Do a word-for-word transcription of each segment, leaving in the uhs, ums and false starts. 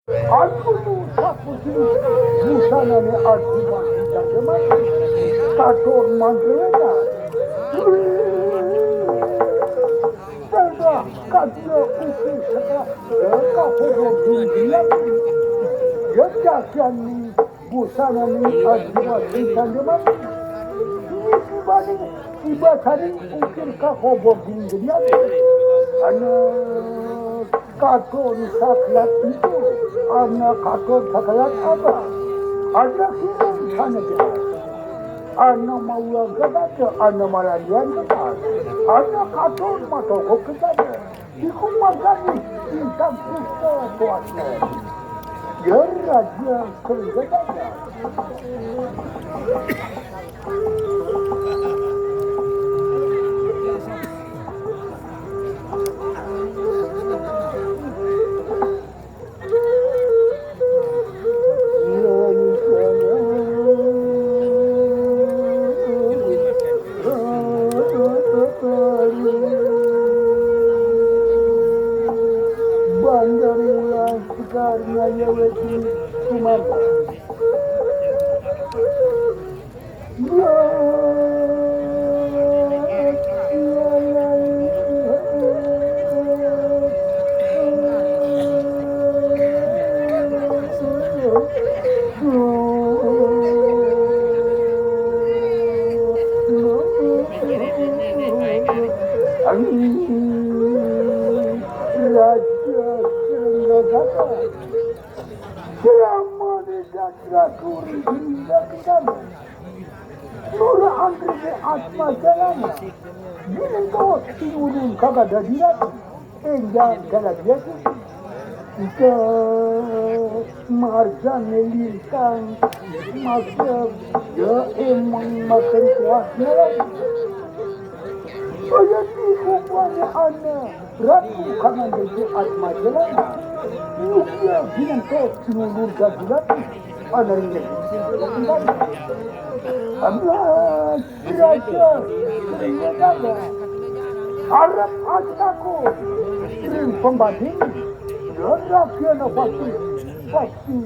Aku tu sapu sini. Busanane adi mati jajaman. Katon mandrena. Tengah kadia uki setelah. Eka hobo dunia. Gejakian ni. Busanane adi mati jajaman. Ini sibani. Iba saling ukir ka hobo dunia. Anak. Katon sakelat itu, ana katon sakelat aba. Ana kirim sana jahat. Ana maula gadada, ana malalian gadada. Ana katon matoko gadada. Iku magani bintang pusta tuasna. Ya raja kergadada. Bandar ulah sekar ngayaweti kumata. Raja Sengagata. Selama di Gatra Kuri Dinda Kedana. Nura Andri Atma Jalana. Gini kau tiurun kagak ada di ratu. Enjang kagak dia tu. Ika marga melintang. Masa ya emang makan kuatnya lagi. Kaya di rupanya anak. Ratu kangan dadi Atma Jalana. Mugia binanto sinulur gadulan. Ana ring negeri. Amlas raja ring negara. Arep aja takut. Ring pembanding. Yen rakyat pasti. Pasti.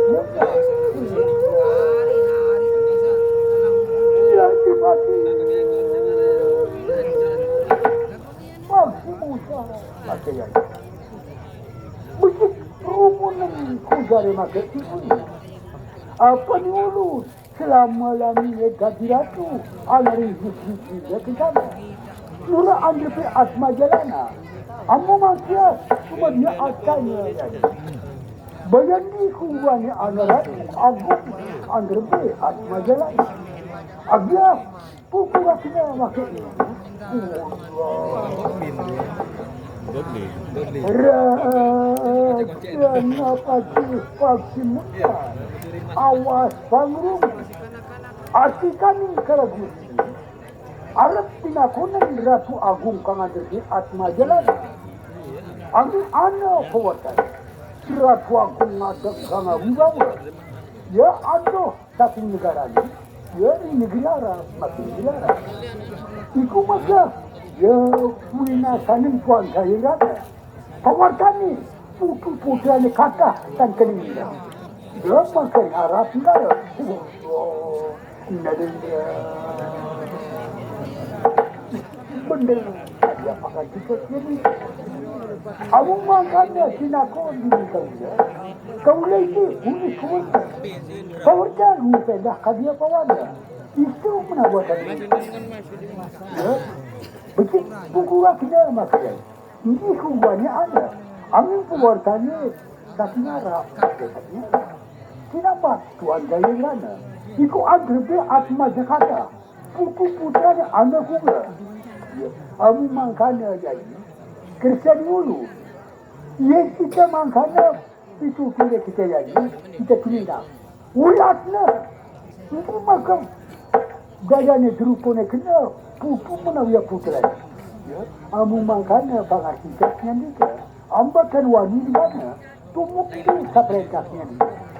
Mudah. Iya, dipati. Maksud Musa, pakai yang. Bukit rumunan ku jari makai tipu. Apa ni ulun? Selama lami ya gaji ratu, ana ringgit-ringgit ya ke sana. Nura andri pe Atma Jalana. Amu manusia, cuma dia asalnya ya. Bayandi kubuannya ana ratu, agung, andri pe Atma Jalana. Agia, Pukul aku dah makin. Raja Napati Paksi Muda. Awas pangrung. Ati kami kalagu. Arep pinakunan Ratu Agung kang ada di Atma Jalan. Angin ana kawatan. Ratu Agung ngadeg kang wibawa. Ya aduh. Saking negarane, ya, ring negeri Arab, makin negeri Arab. Iku maka, ya, winasaning tuan gairane. Pawartane, putu-putrane kathah tan kening. Ya, makin Arab negara. Oh, Narendra. Bener, dia pakai tiket ini. Amu mangkane sinako diri kaula. Kaula iki unik kuwasa. Kawarja lu pedah ka dia pawarja. Itu menawa tadi. Ya. Becik buku wakina makai. Ini kuwanya ada. Amin pawartane tapi ngarap. Tapi ngarap. Kenapa tuan gaya ngana? Iku andrebe Atma Jakarta. Putu putrane ana kuga. Ya. Amu mangkana jadi. Kerja dulu. Ye kita mangkana itu kira kita jadi, kita kira. Ulatna, itu makam gayane drupane kena, putu menawi putra. Ya, amu mangkana pangarti nyandika. Ambakan wani di mana? Tumuk itu saprentahnya.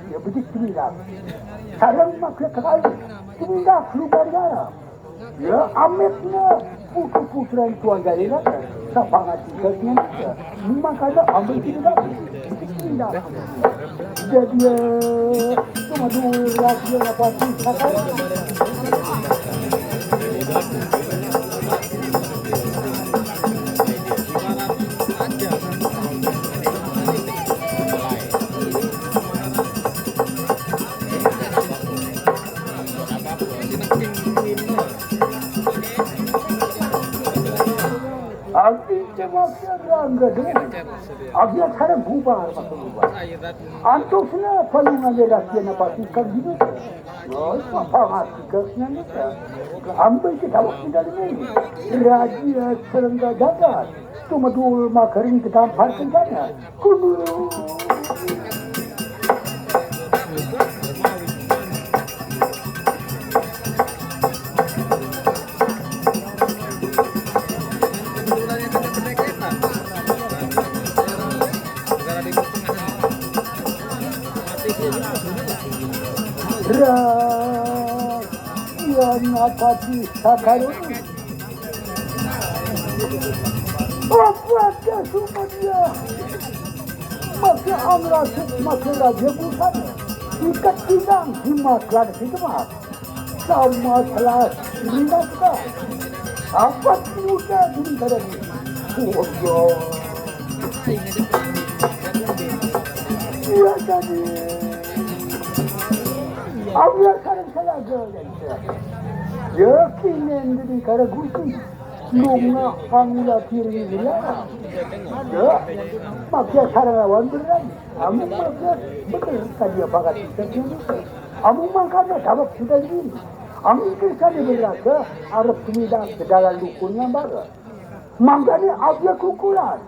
Ya, bedik kira. Sarang makna kekali. Kira keluar darah. Ya, amitna putu-putrane tuan gaya, sapangan tinggalnya. Makanya ambil tinggal. Jadi, eh, cuma dua lagi yang dapat. Aku cuma serang gedung. Aku sekarang bubar, masuk bubar. Antusnya palungan dia latihan apa sih kan gitu. Loh, apa ngasih ke sini? Ambil kita waktu dari ini. Raja serengga jagat. Cuma dua makarin kita amparkan sana. Kudu. Ras, iya, napa di sakarun? Apa ada sumber dia? Masih angrasuk, masih raja bukan. Ikat pinggang di maklar situ, Mas. Sama telah dilakukan. Apa muda di negara ini? Waduh. Iya, jadi. Aku yang sekarang saya ada, ya, iya. Ya, kini di negara Gusti. Lunga pangula kiri dia. Ya, maksud sarang lawan beneran. Amun maksud bener tadi apa kata kita dulu. Amun makanya sabab sudah ini. Amun kita di beraga arep tumida segala lukunnya bara. Mangkane aja kukulan.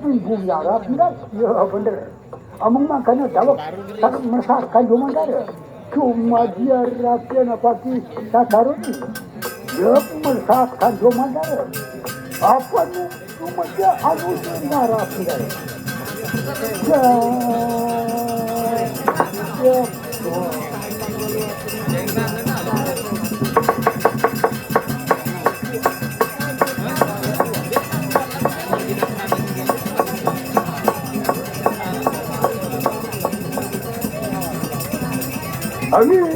Ibu nyarap bener. Ya bener. Amung mangkana dawek tak mersat kanjeng mandara. Cuma dia rakyat apa di satarun. Ya mersat kanjeng mandara. Apa nu cuma dia anu ngarap mandara. Ya. Ya. Amin.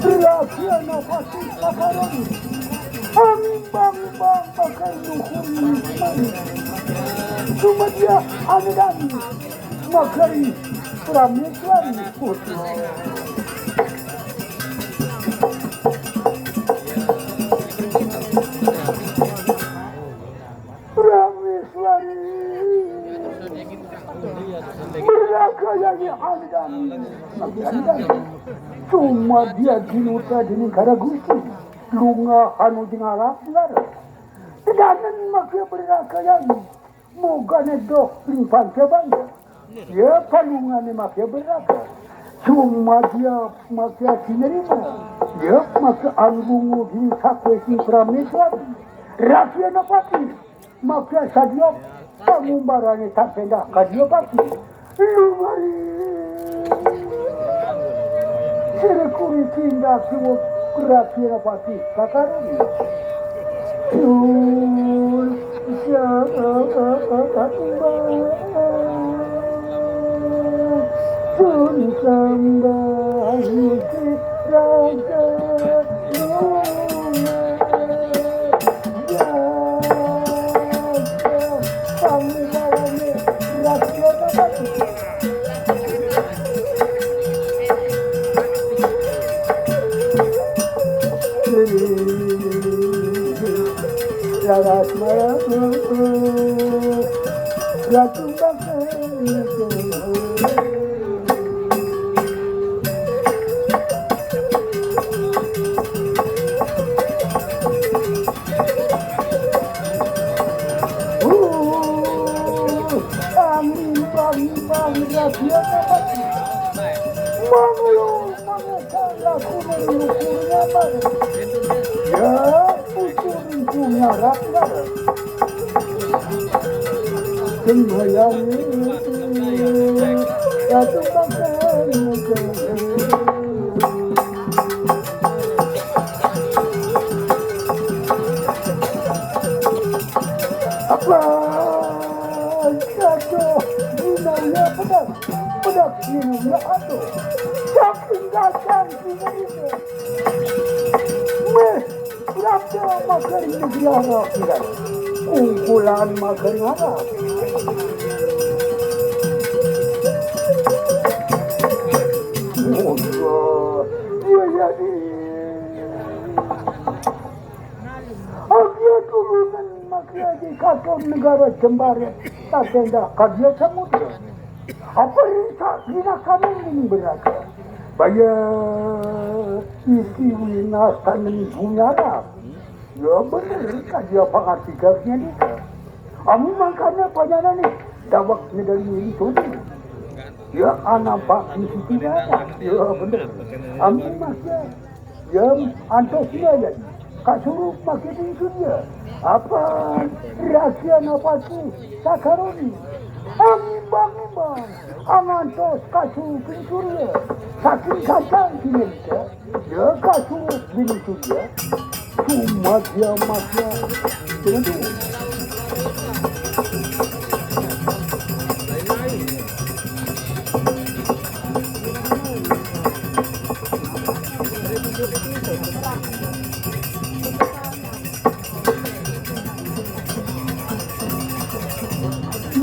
Rakyat nafasi pakarang. Amin bang bang bakar luhur. Cuma dia anu dan makari prameswari putra. Prameswari. Beragayane andan. Andan. Cuma dia dinuta dening Kara Gusti. Lunga anu dingarap lara. Tedanen make beragayane. Mogane doh ring pancaban. Ya, palungane make beraka. Cuma dia make sinerima. Ya, make anggung uging sakwe sing prameswari. Rakyana pati. Make sadia pangumbarane tak pendah kadia pati. Lumari. Sira kuri tindak siwa rakyana pati. Kakarani. Sun sambah, sun sambah Gusti Raja Lunga. Ya, pangubarane rakyana pati. Manglo, manglo, salah kuno lukurnya, Bang. Ya, ucur ujungnya rakyat. Sembahyang satu makan. Apa? Jatuh Pedang, pedang ini ya aduh. Saking datang sini itu. Meh, berapa makan negeri Arab, kan? Kumpulan makan Arab. Oh, iya, iya, iya. Agia turunan makia di katon negara Jembaret, tatenda kadia samudra. Apa rinsa gina kanan ini berada? Baya isi winas kanan bumi Arab. Ya bener, kadia pangarti gasnya nika. Amu makanya panyana nih, dawak medali ini tuh. Ya anak bak di situ ya. Ya bener. Amu masih Yem, antos iya, ya. Kasurup makin itu dia. Apa rahasia napati sakaroni? Angimbang-imbang, angantos kasurup itu dia. Saking kacang sini dia. Ya kasurup bini itu dia. Cuma dia makia. Dengan tuh.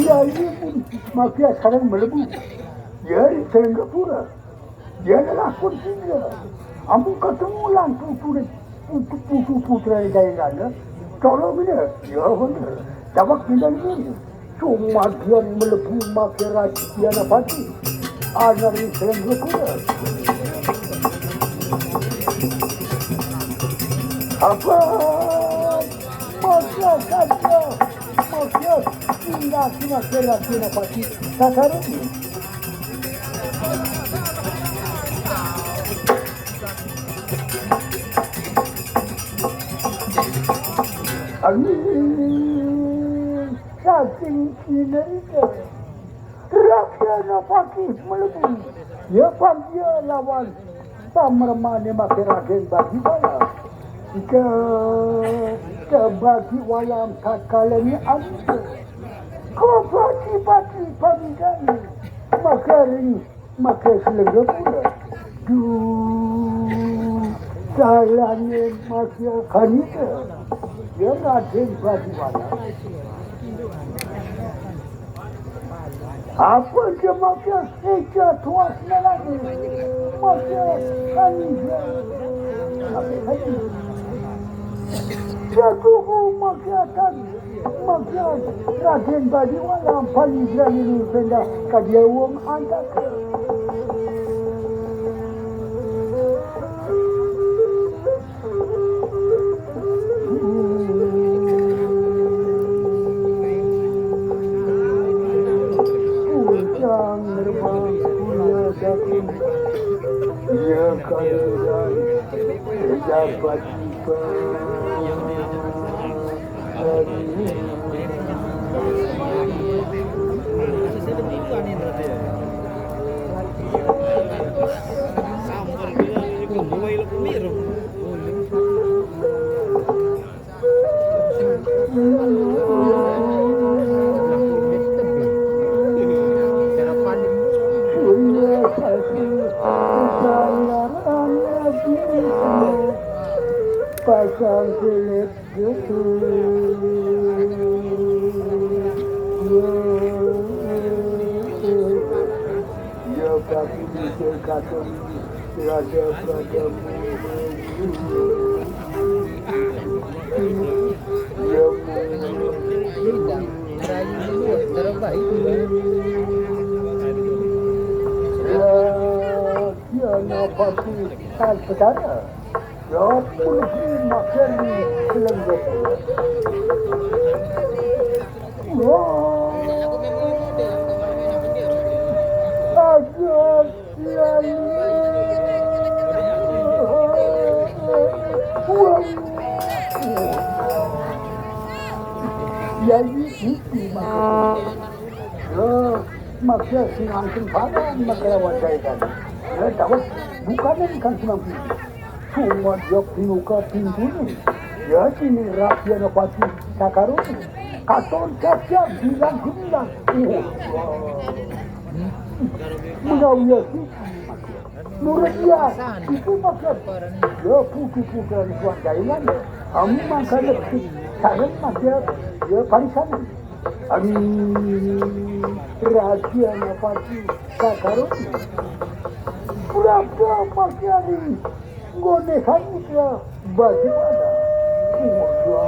Iya, iya pun makia sekarang melebu. Ya, sekarang gapura. Ya, lelakon sini. Ampun ketemu langsung putu putu putra di daerah. Tolong ini. Ya, bener. Dapat bilang ini. Cuma dia melebu makai raja dia pati. Anak ini sering berkurang. Apa? Masyarakat dia. Masyarakat. Indah si makai raja dia pati. Tak taruh ni. Angin saking Cina itu. Rakyat pakih melebu. Ya panggil lawan pamermane maka Raden Bagi Wala. Jika terbagi walam tatkala ni angin. Kau pati-pati pamidan. Maka ring Maka selenggapura. Duh, salahnya maka kanika. Ya Raden Badiwala. Apa dia maka seja tuas lagi? Maka kanika. Apa kanika? Jatuh maka tadi. Maka Raden Badiwala paling berani ni pendah kadia wong antak. Ujang merbang kula dati. Ia kaliran dapat tiba. Pasang kulit. Ya bagi bisa kata raja-raja. Ya, ya, ya, apa sih? Kan perkara. Ya, pun makan di kelenggara. Wah. Ajar lalu. Wah. Ya, ini, ini makan. Ya, makan sing angkin pada makan lawan saya kan. Ya, dapat bukannya ikan senang pintu. Cuma dia pinuka pintu ni. Ya, sini rakyat pati takarun. Katon kaca bilang gemilang. Oh, wah. Menawi ya si, nurut ya, itu maksud. Ya, putu-putu dari tuan jainan. Kamu makan lebih, sarang makan, ya, parisanan. Aduh, rahasia apa sih? Kakarun. Berapa pakai hari? Ngone kan ya, bagaimana? Umur dua.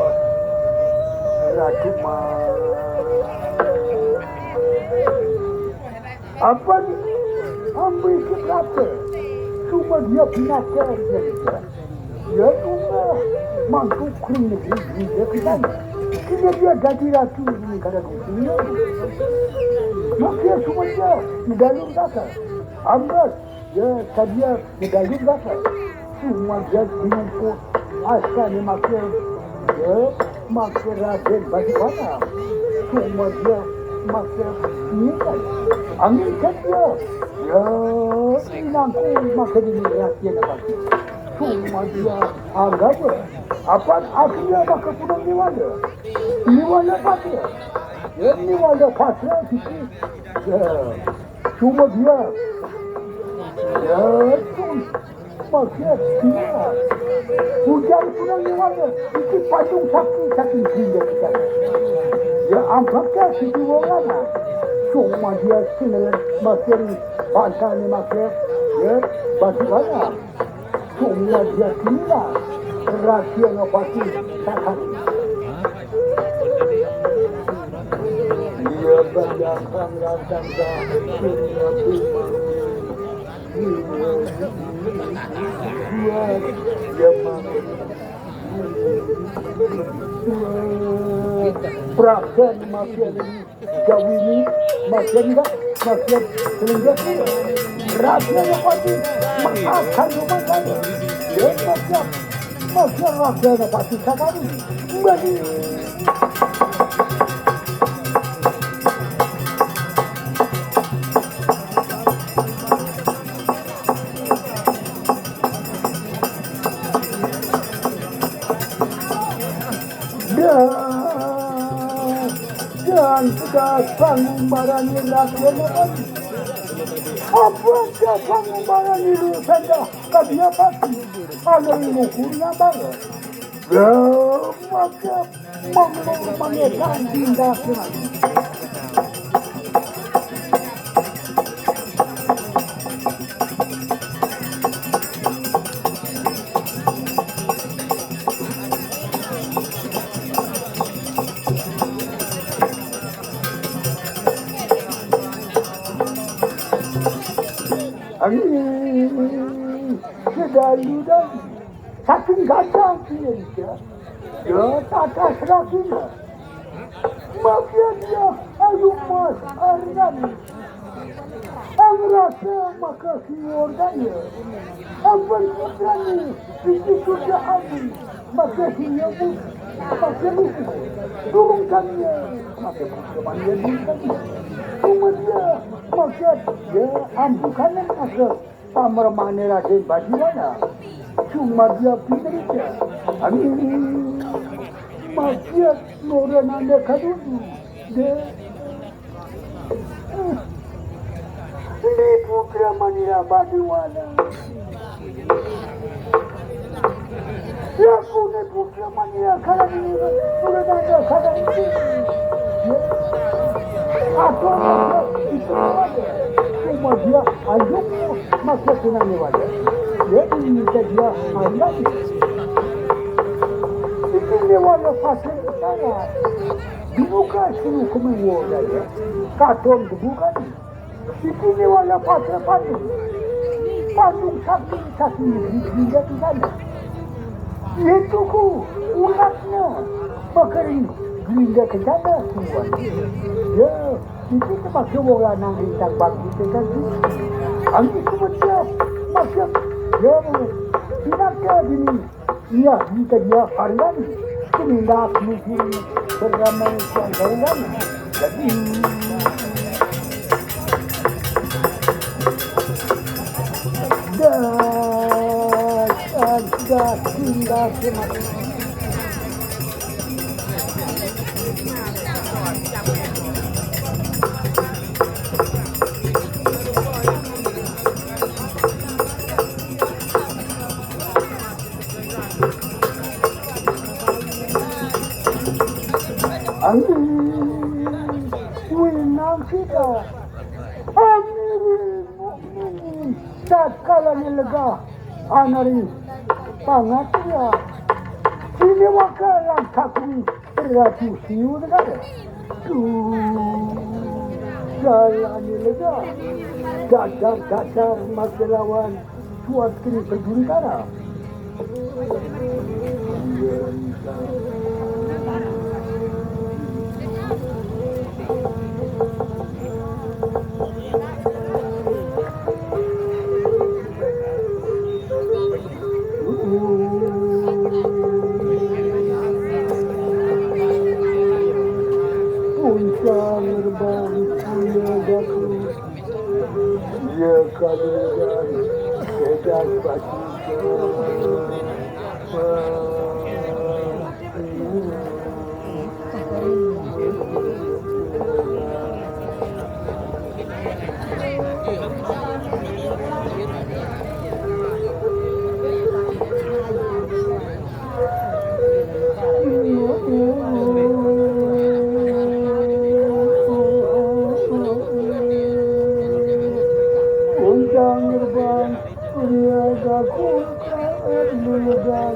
Ratu mah. Apa ni? Ambil ke belakang. Cuma dia binatang dia. Ya cuma mangkuk kering negeri dia ke sana. Kena dia jadi ratu di negara dunia. Maka cuma dia medalung kata. Ambil dia tadi dia medalung kata. Cuma dia bingung kok. Asal ni maka dia maka Raden bagi mana. Cuma dia maka ni kan. Angin kan dia. Ya, inangku maka di rahasia nak bagi. Cuma dia anggap apa akhirnya maka punang ni wala. Ni wala pakai. Ya, ni wala pakai gitu. Ya. Cuma dia. Ya, cuma maksud dia. Ujar punang ni wala. Itu patung satu satu pindah kita. Ya, ampaknya situ wala. Cuma dia sini maksud bangsa ni maksud. Ya, batu wala. Cuma dia tinggal rahasia ngapati sakan. Dia bayangkan rancang dah. Dia makan. Perasaan makan ini. Jawini, maksud enggak, maksud selingkuh. Rahasia yang pasti, maafkan rumah saya. Ya, maksud, maksud rahasia yang pasti, saya tahu. Bagi. Dan, dan sudah sanggup marani rakyat lagi. Apa dia sanggup marani lu saja? Kadinya pasti ada ilmu kurnia banget. Ya, maka manglo mangekan tindakan. Angin sedalu-dalu. Saking gajah dia, ya, tak ada seraginya. Maka dia ayu mas arian. Ang rasa maka siwor daya. Ampun putrani, sisi sudah habis. Maka siya pun, maka lupa. Durung kami, maka kemanian diri kami. Cuma dia, maka dia ampukanan maka Pamermane Raden Badiwana. Cuma dia pinrika. Amin. Maksiat norananda kadudu. De. Ini putra manira Badiwana. Laku ne putra Mania kada ini, sudah nanya kada ini. Ya. Atau itu ada. Cuma dia ayo masih senang ni wala. Jadi minta dia ayam. Itu ni wala pasal utara. Dibuka suruh kemewah ya. Katon dibuka ni. Siti ni wala pasal patung. Patung sakti sakti gerinda di sana. Itu ku ulatnya makering gerinda ke sana tuan. Ya, itu terpaksa orang nang rintang bagi kita tu. Angin sebentar macam ya binatang ini. Iya, jika dia harian, tumindak mungkin beramai tuan kawan. Jadi, dah, dah, dah, dah, dah, dah, Kita, Amirul Mukminin, tatkala ni lega anari pangatia, sini waka langkah kami Ratu Siu negara. Duh, jalani lega, dadar-dadar mati lawan suat kini perjuritara. Puncak gerbang punya batu. Ia kaluran sedang batu. Undang gerbang pria gaku luludan.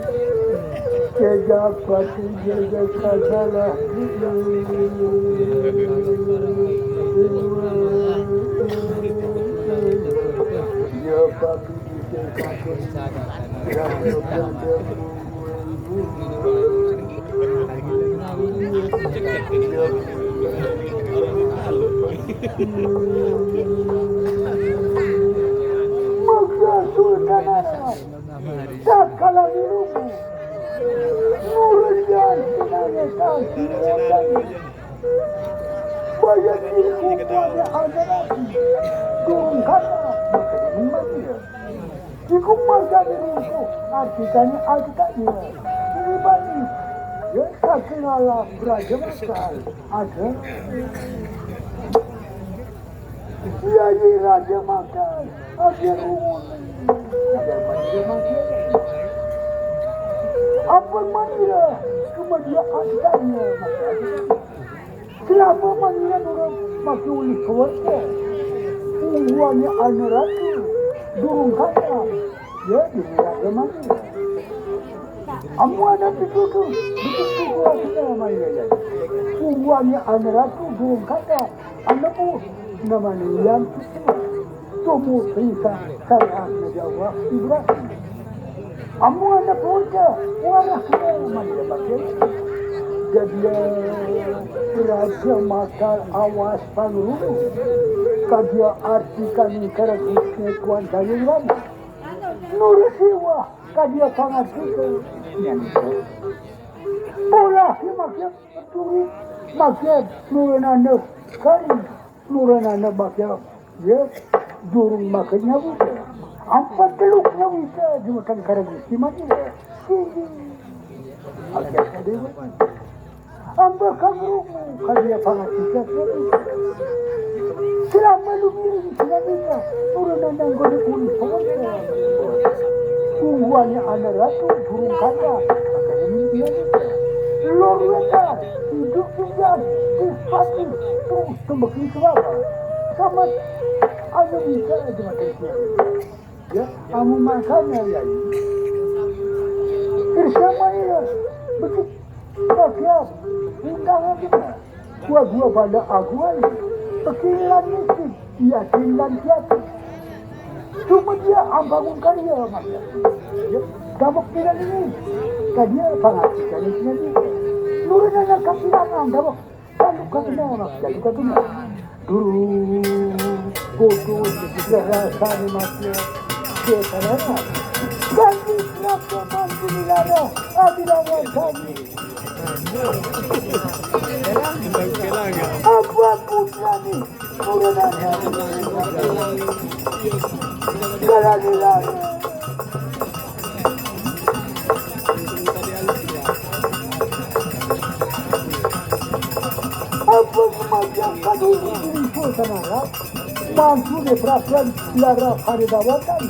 Kejak pati jaga kasalah. Ya pati. Maka Sultan Arab, tak kalah dirunggu. Nurun dan senangnya tak. Bayar diri kukuhnya agar aku. Turun kata, maka dia membantu. Iku marga dirunggu, artinya aku tak dia. Ini bani. Ya, tak kenal lah, beraja makan. Ada. Iya, iya, raja makan. Ada rumun. Ada manusia makan. Apa manusia? Kemudian artinya, maka selama manira durung maki ulih kawarga, ungguhane ana ratu durung kaya, ya, dene raja manira. Amun ana pituduh, begitu kuatnya manira, ya. Ungguhane ana ratu durung kaya, ana bu, namane Hyang Kusuma. Tumu perintah syariat Nabi Allah Ibrahim. Amun anak keluarga, warah kena mandi bakil. Jadi, Raja Makar awas pangrulu. Kadia artikan karagus ni Tuan Dayung Rama. Nurut siwah, kadia pangartikan. Nyanyi. Pola si makin peduli, makin nurun anak kari. Nuranana bakya, ya, durung makan nyawa. Ampat teluk nyawa kita dimakan karang istimewa. Tinggi. Bakya kadewa. Amba kangrumu, kadia pangatika. Selama lumiring sinamika, nuranana nggone uli pawasa. Ungguhane ana ratu durung kaya, makanya mimpi lor wetan, hidup pinjam, terus pati, terus Tumbekin suara. Sama anu bisa aja makan siang. Ya, kamu makan ya, ya. Bersama ya, begitu. Bagian, undangan kita. Gua-gua pada aguan. Pikiran miskin, yakin dan siap. Cuma dia ambangun karya, Mas. Ya, dapat tidak ini. Tadi apa lagi? Jadi ini. Nurunnya kapirangan, dapat. Lalu kau kenal, Mas, jadi kau kenal. Dulu, bodoh, rasanya, Mas, ya. Dia salah, Mas. Ganti, kenapa, Mas, ini lara? Abi lara, ganti. Apa putrane? Turunannya. Lara, lara. Apa semacam kadu itu, saudara? Mampu diperhatikan lara pada dawatan.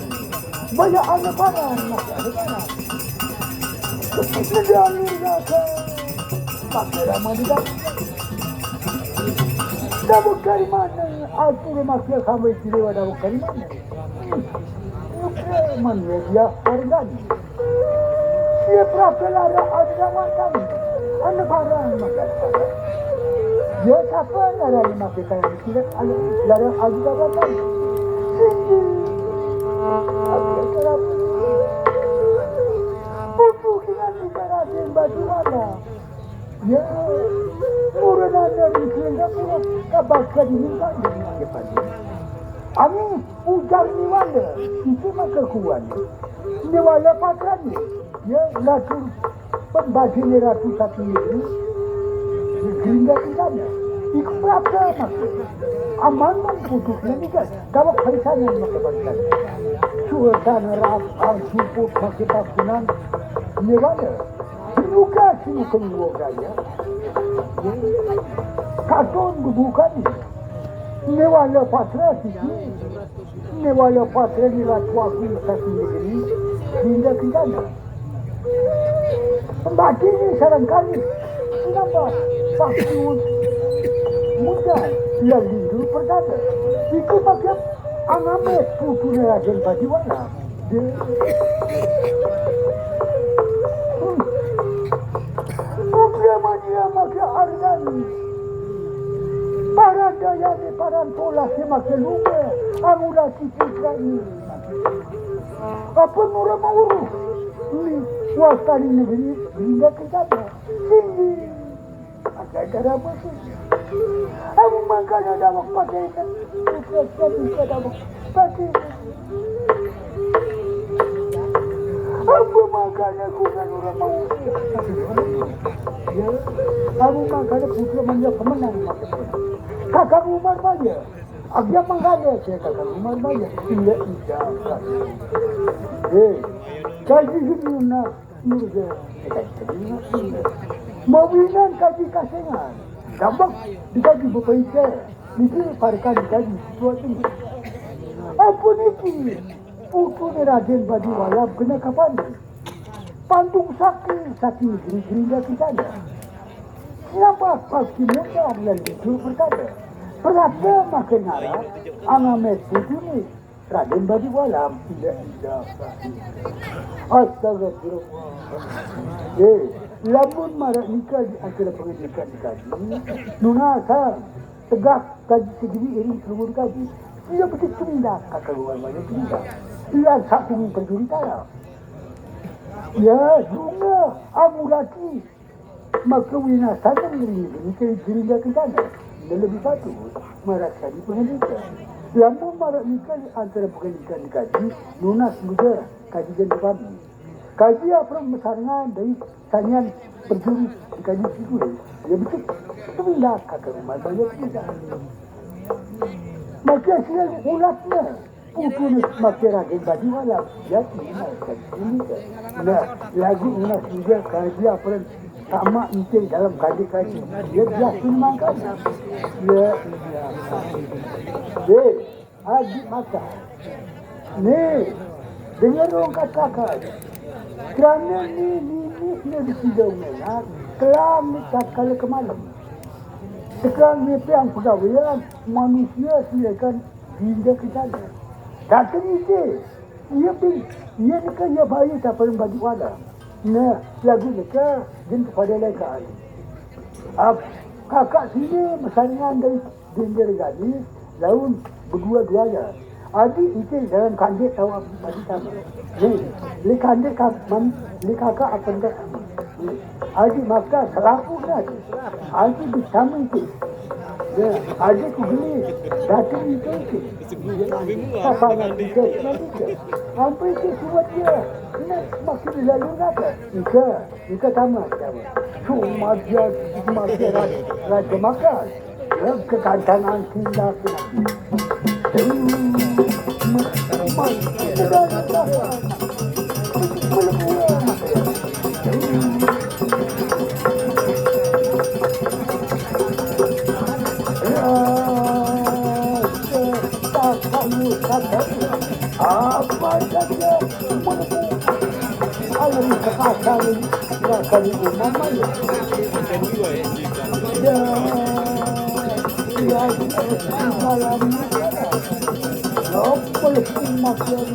Banyak anak panah, masih ada panah. Sedang neraka. Pakai ramah di dalam. Daweg dari mana? Atur makia sampai jiwa daweg dari mana? Oke, mana dia harganya? Dia berapa lara ada dawatan? Anda barang makan barang. Dia siapa lara yang makai tangan tidak ada lara ada dawatan? Tinggi. Aku terap. Butuh dengan bicara di batu mana? Ya, murah nanya di sehingga murah kabar kadining kan jadi makai padi. Ani ujar niwala, itu maka kuan. Niwala patran ni, ya, lagu pembadi ni ratu satu ini. Gerinda di sana. Iku berapa maka? Aman man putus ni kan. Dapat parisan yang maka barisan. Suasana rap, al suput, makai tapunan. Niwala. Sinuka, sinuka niwala ya. Katon bubukan. Niwala patra siki. Niwala patra ni ratu aku satu negeri. Pindah ke sana. Pembati ni sarang kali. Kenapa? Pasti muda. Lalu perkata. Itu pakai Aname putune Raden Badiwala. Dia. Hmm. Putra mania maka ardan. Para dayane paran tola si maka lume. Angulasi putra ini. Apa nura mauru? Ni wastani negeri hingga ke sana. Tinggi. Pakai cara apa sih? Aku makanya dawek pakai kan. Bukan bisa dawek pakai. Aku makanya bukan orang mau. Ya, aku makanya putra manja pemenang maksudnya. Kakak Umar manja. Aku makanya saya kakak Umar manja. Iya, iya. Eh, kaji hiduna. Mawinan kaji kasengan. Gampang dikaji bepaike. Niki parikan dikaji sesuatu ni. Apa niki? Putu ni Raden Badi Walam kena kapan ni? Pantung sakit, sakit geri-geri dah kita dah. Siapa pasti muda dan jujur berkata. Perasa makin ngarap, angamet putu ni. Raden Badi Walam, tidak, tidak. Astagfirullah. Eh, lamun marak nikah di antara pendidikan dikaji, nunasan, tegak kaji segini iring seluruh kaji. Tidak begitu indah, kata luar banyak indah. Ia sakung perjuri tara. Ya, juga, abu laki. Maka winasana ngeringin ke dirinya ke sana. Dia lebih patut maraksani pendidikan. Lamun marak nikah antara pendidikan dikaji, nunas muda kaji dan kami. Kaji apa mesarangan dari tanyaan perjuri dikaji situ. Ya betul. Itu indah kata rumah banyak indah. Maka sila ulatnya. Putu ni maka Raden Badi Walam. Jadi, nah, kaji ni ke. Nah, lagu Unas juga kaji apa dan sama inti dalam kaji-kaji. Dia biasa makan. Ya, ya. Eh, adik mata. Ni, dengar orang katakan. Kerana ni, ni, ni, ni di sidang ni, ha? Kelam ni tak kala ke malam. Sekarang ni piang pegawai, manusia silakan Hingga ke sana. Datang ide. Ia pun, ia ni kan ia bayi tak pernah bagi wala. Nah, lagu ni kan, dia kepada lekai. Ab, kakak sini, masaringan dari Dindir Gani, laun berdua-dua ya. Adi itu dalam kandik tawa bagi sama. Ni, ni kandik ka, man, ni kakak apa enggak? Ni, adi maka selaku kan. Adi bersama itu. Ya, adi ku beli. Datang itu itu. Apa yang kita nanti ke? Apa itu surat dia? Ini makin lalu kata. Ika, ika sama sama. Cuma dia, cuma dia raja, raja makan. Ya, kekancanan cinta. Apa saja menemukan alam kekasih. Nah, kami umum aja. Ya, Dalam malam ni, apa pun masih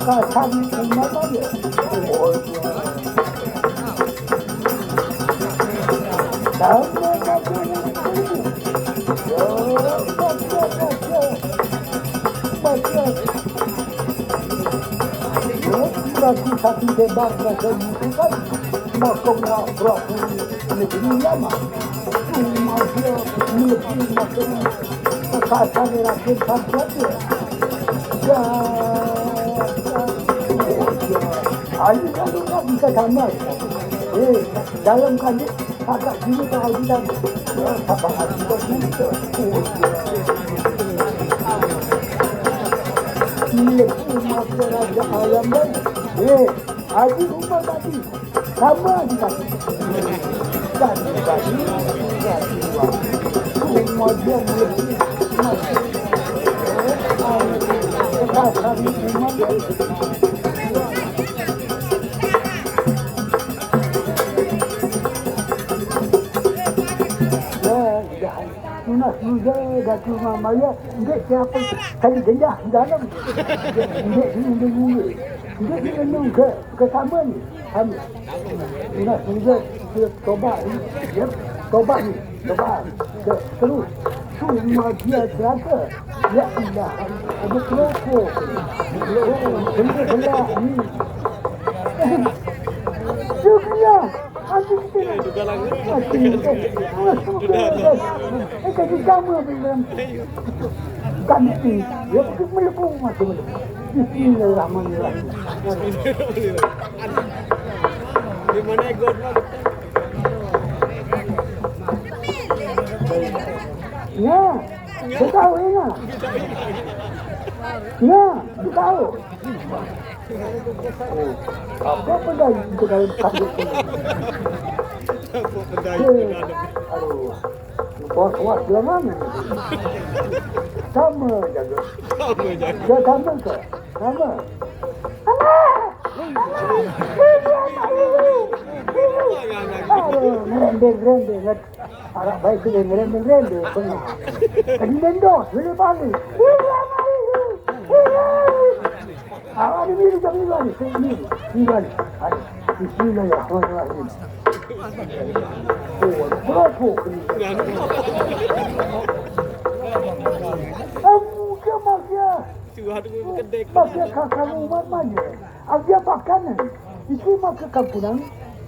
kasar ni, semua tak ada. Oh, Bagi satu debat bahasa itu kan, maka wak berapa negeri lama. Cuma dia melebihi makin kekasar rakyat sampai dia. Ya, ya, ya. Ayo, kalau tak bisa sama. Eh, dalam kali, agak dulu tak ada. Apa hati kau ni? Iya, cuma dia raja ayam kan. Eh, Haji Umar tadi. Sama juga. Tadi, tadi, tadi. Cuma dia melebihi. Eh, kekasar ni memang. Ya, dah. Tunas muda Datuk Mamaya, nggak siapa kali genjah di dalam. Nggak di undang-undang. Nggak di undang ke, ke sama ni. Kami. Tunas muda, dia tobat ni. Ya, tobat ni. Tobat. Dia terus. Cuma dia celaka. Ya Allah. Ada kelompok. Oh, benda-benda ni. Sukriya. Aku kita. Aku kita. Aku kita. Eh, tak kita sama bilang. Kami ni. Ya, kita melebur macam mana? Bismillahirrahmanirrahim. Di mana God? Ya, betul ya. Ya, betul. Oh, apa pedai itu dalam kanduk ini? Apa pedai itu dalam? Aduh, kuat-kuat dia mana? Sama jaga. Sama jaga. Dia sama ke? Sama. Aduh, ngerendeng-ngerendeng. Arak baik tu ngerendeng-ngerendeng. Pernah. Tadi mendos, boleh balik. Awak ni minum tak minum ni? Minum. Minum. Hai. Bismillahirrahmanirrahim. Oh, berapa ni? Kamu ke makia? Tuhan tu kedek. Makia kakak umat mana? Dia pakan ni. Itu maka kampunang.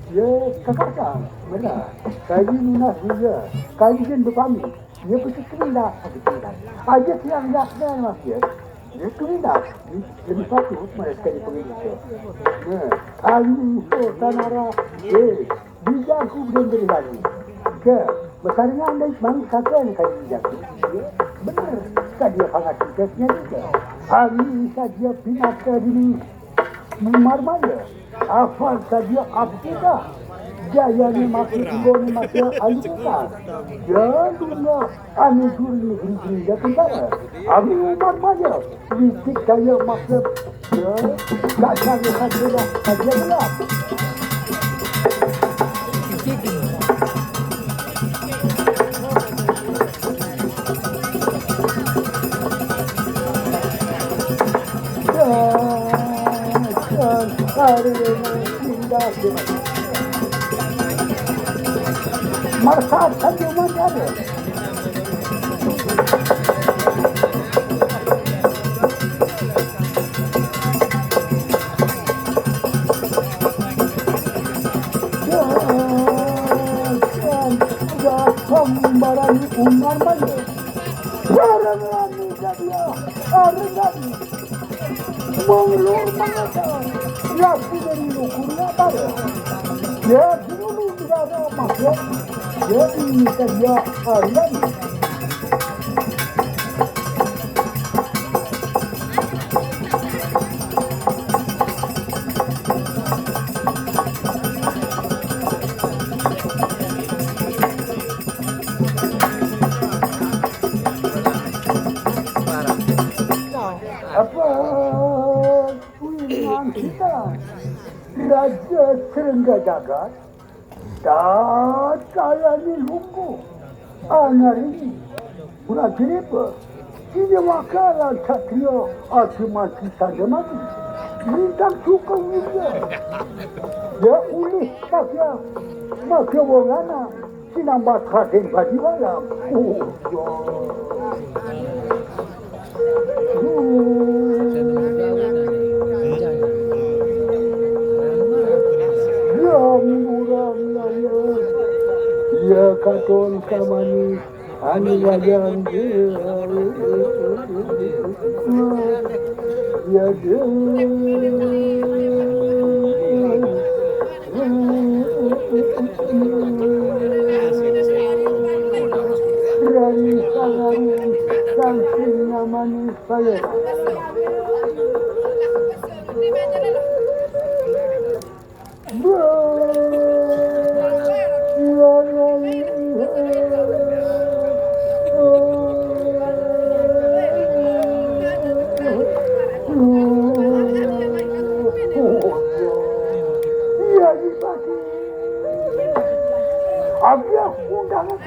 Ya, kakak. Mana? Kali lunas dia. Kali dia berpamit. Dia betul kena. Betul. Aja tiang yak dan makia. Dia kena. Lebih patut mereka dipanggil. Ya. Kali itu tanara. Eh. Bijaku belum jadi lagi. Ke, bersaringan dari mari kata ni kali bijaku. Benar. Sadia pangat kita senyata. Hari sadia pinaka dini. Marmaya. Afal sadia aptika. Jaya ni mati, timbul ni mati, alu kita. Jaluna anu juri negeri juri ya kentara. Ami Umar Maya. Witik daya maksud. Ya, tak cari hati lah, hati lah. Marsat saja mana ada. Barang rami sadia, barang rami. Mengelur mengata, ya sudah diukurnya pada. Ya dulu negara masuk, ya ini sadia harian. Apa kuiman kita Raja Serengga Jagat? Tatkala ni lumpuh, Anari, pura kiripa. Kini wakaran satria ati mati sadamati. Lintang suka wirya. Ya ulih makia, makia wongana sinambat Raden Badiwala. Oh, ya. Ya murang laya. Ya katon kamani. Anu wajan dia, ya dia. Rani sangaran, sangsing namanis saya. Iya, iya, pasti. Abi aku undangan.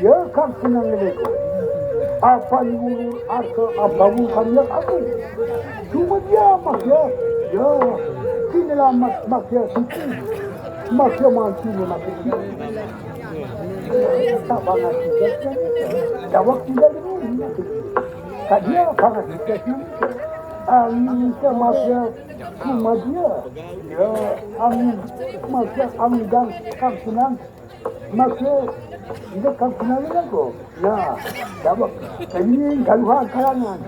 Ya, Kang Senang Lelego. Apa ngulur arsa abawu kami aku. Cuma dia mak ya. Ya, sini lamat mak ya suci. Mak ya mantu mak ya suci. Tak bangat juga. Jawab tidak dulu. Tak dia bangat juga. Angin ke mak ya. Cuma dia. Ya, angin. Mak ya angin dan Kang Senang. Maka, dia kan kenal aku. Ya, jawab. Ini galuhan kalangan.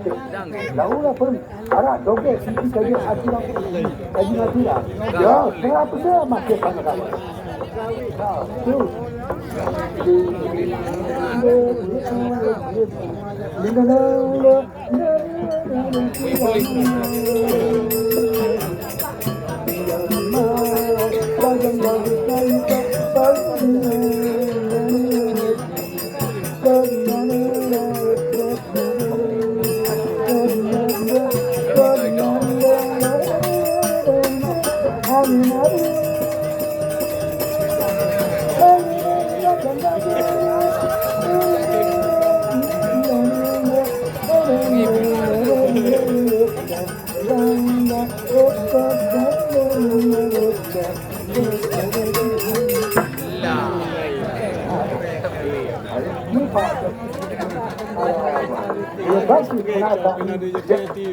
Lalu lah pun. Arak doge sisi kaji aturan. Kaji aturan. Ya, kenapa dia masih sama-sama? Ya, tu. Ini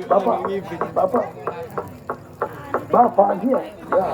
Bapak, bapak, bapak dia. Ya.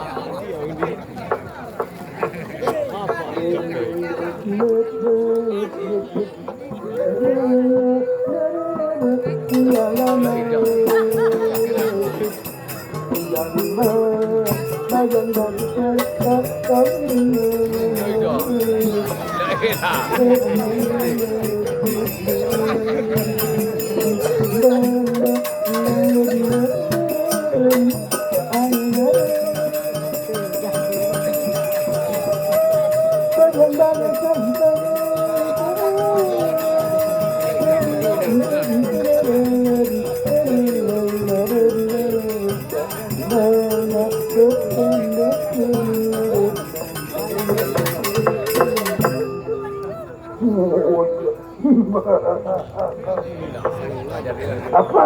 Apa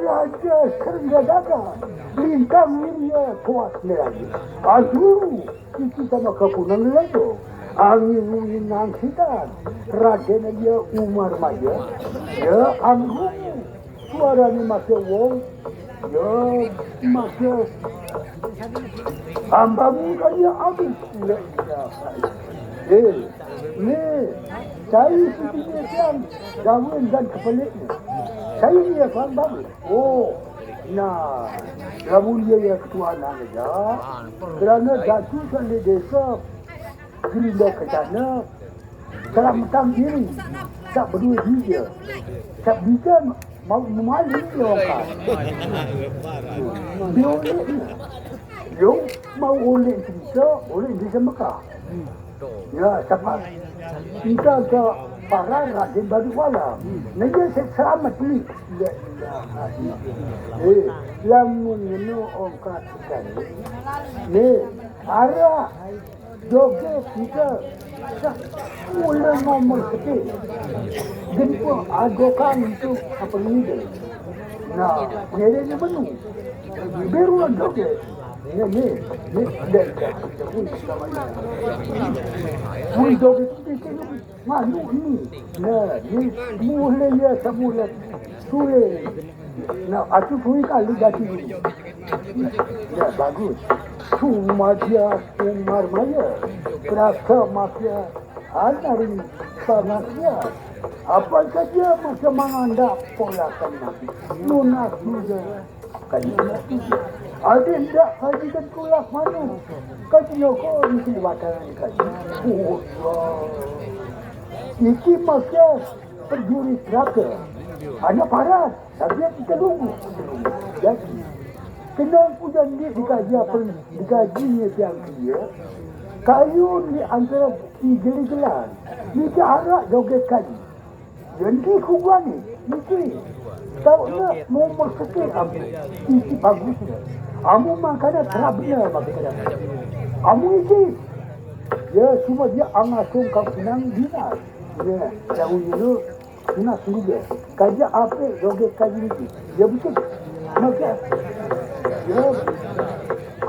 raja serengga daga lintang wirya kuat lagi. Aduh, itu sama kapunang lagi. Angin-angin nang sitan. Raden aja Umar Maja. Ya, angin. Suarane make wong, ya, make ambamu kaya aku. La ilaha illallah. Eh, ni, cai sitine tiang gawen dan kepeliknya. Cai dia kan bagus. Oh, nah, lamun dia ya ketua anak aja. Kerana datu sandi desa, gerinda ke sana, Selamatkan diri. Tak peduli dia. Tak bisa mau memaling dia orang. Dia oleh ni. Yo, mau oleh cerita, oleh bisa Mekah. Ya, siapa? Kita ke para Raden Badu Wala. Nanya saya selamat ni. Ya, ya, ya. Eh, lamun ngeno ongkat ikan ni. Ni, arah Joget kita. Mula nomor sekian. Jemput agokan tu apa ni dia? Nah, dia ni menu. Baru ada ke? Ni, ni, ni, dia, dia, dia, dia, dia, dia, dia, dia, dia, dia, dia, dia, Manuk ni. Nah, ni mula ya semula. Sulit. Nah, aku sulit kali ganti ni. Ya, bagus. Cuma dia Umar Maya. Perasa mafia. Anarin pangasnya. Apa saja masa manganda pola kami. Lunas juga. Kaji. Ada ndak kaji dan tulak mana? Kaji nyoko mesti wataran kaji. Oh, Allah. Iki maka perjuri neraka. Hanya paras, tapi kita tunggu. Jadi, kenang pujan dia dikaji apa, dikaji ni tiang dia. Kayu ni antara tiga gelan. Ni arak joget kaji. Jadi kubani, isi. Tahu nak mau maksudnya apa? Isi bagus. Amu makanya terap benar bagi kita. Amu isi. Ya, cuma dia angasung kau senang dinas. Ya, jauh dulu dinas juga. Kaji apa? Joget kaji itu. Ya betul. Maka, ya,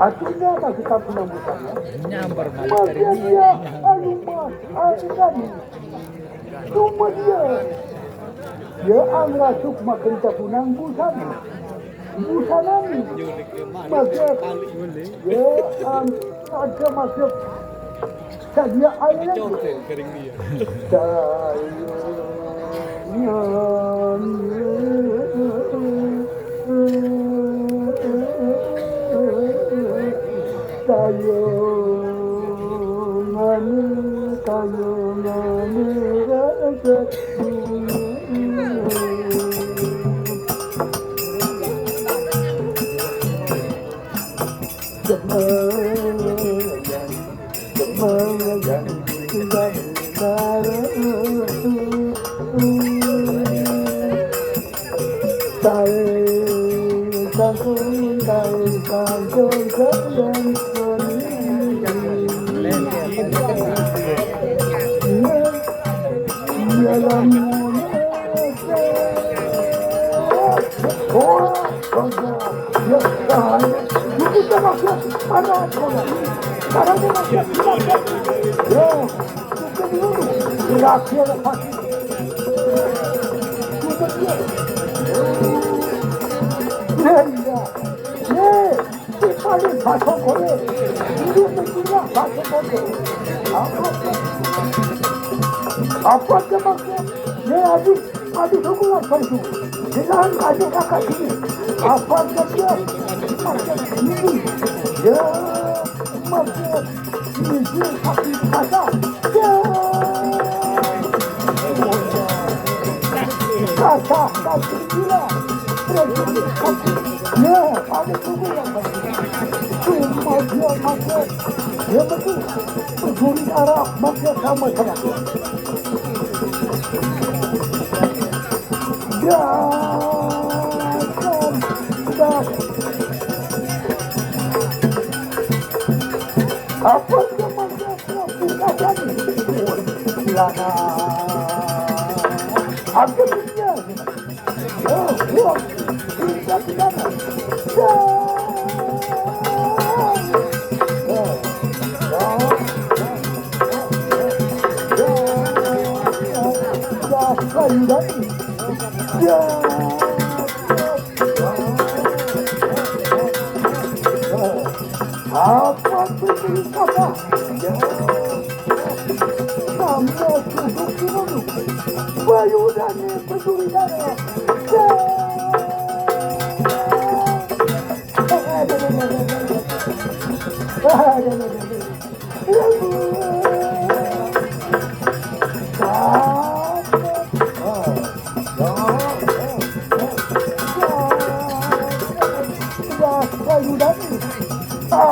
artinya bagi kau senang bukan ya. Nyambar malah. Maka dia, ayo mas, ayo kami. Cuma dia. Ya ang rasuk makan tapunang busana. Busana ni. Maka ya ang ada masuk. Sadia air lagi. Tayo ngan. Tayo nganu, tayo nganu, raja. Jemayan, jemayan, jemayan. Apa dia maksud? Dia habis, habis hukuman palsu. Dia lahan ada kakak sini. Apa dia? Macam ini. Ya, macam ini. Tapi kata, ya. Kata, kata, gila. Ya, ada hukuman palsu. Cuma dia maksud. Dia betul. Pencuri darah, mafia sama-sama. Dasar, dasar. Apa dia mafia pelaku kacang? Lana. Aku punya. Apa tu cerita? Sampai duduk dulu. Bayu dan pencurian.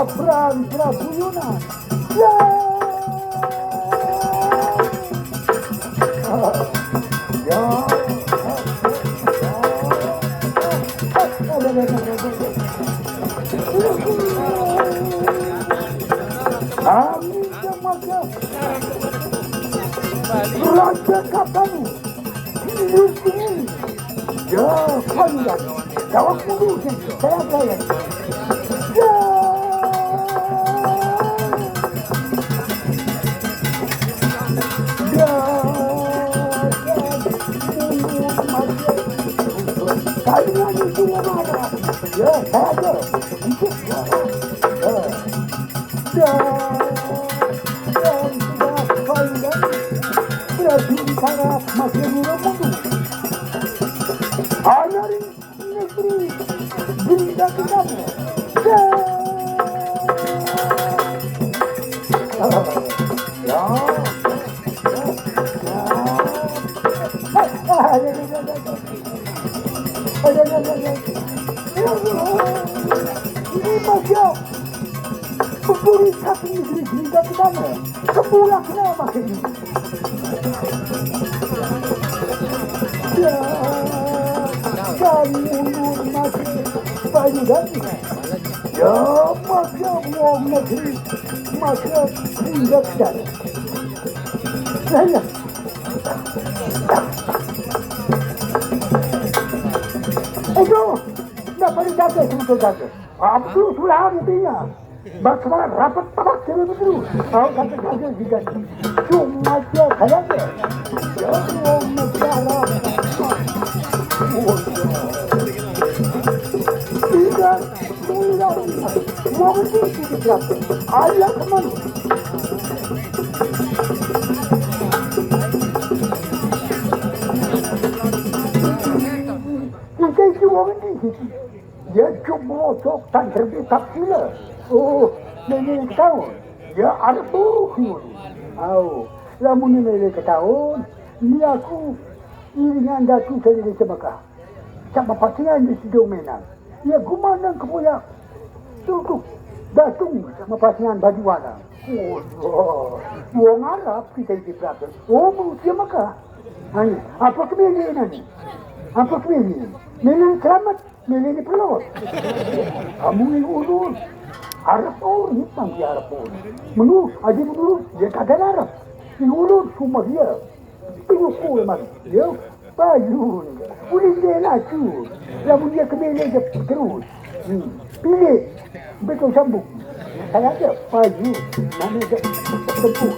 Perang Prabu Yunan. Ya. Ya. Amin. Amin. Raja Kapalu. Hidup ini. Ya, panjang. Jawab dulu, saya, saya. Ya. Ya. Kalian itu mana? Ya, saya. Itu. Ya. Ya. Ya, sudah panjang. Berarti di sana masih belum mundur. Hanya di negeri benda-benda. Ya. Ya. Ya. Ya. Ini masih berdiri satu negeri benda-benda. Sebulan kenapa ini? Ya, kamu masih bayi kan? Ya, maka wong negeri, maka tindakan. Saya. Itu, nggak boleh jaga, itu jaga. Abdul Sulam punya. Bak, bak, rapat, tabak, cewek betul. Tahu kata-kata juga. Cuma dia kayak dia. Ya Allah, negara. Tidak, tidak. Mau betul, tidak. Ayo, teman. Kita itu orang di sini. Ya, cuk, bosok, tan terbit tak sila. Oh, nenek tahu. Ya, ada buruk ni. Au, lamun ni nenek ketahuan, ni aku iringan datu saya di Mekah. Sama pasangan di Sidong Menang. Ya, gumandang ke punya. Tutup. Datung sama pasangan baju warna. Oh, oh. Wong Arab kita di belakang. Oh, manusia Mekah. Ani, apa kemilih ni? Apa kemilih? Memang selamat. Nilai ni pelot. Kamu ni ulun. Arab pun, hitam dia Arab pun. Menurut, aja menurut, dia kagak Arab. Ni ulun, semua dia. Tengok ku memang. Dia, payun. Ulun dia lacu. Lamun dia kemilih dia terus. Hmm. Pilih. Betul sambung. Saya ada payun. Mana dia tempuh.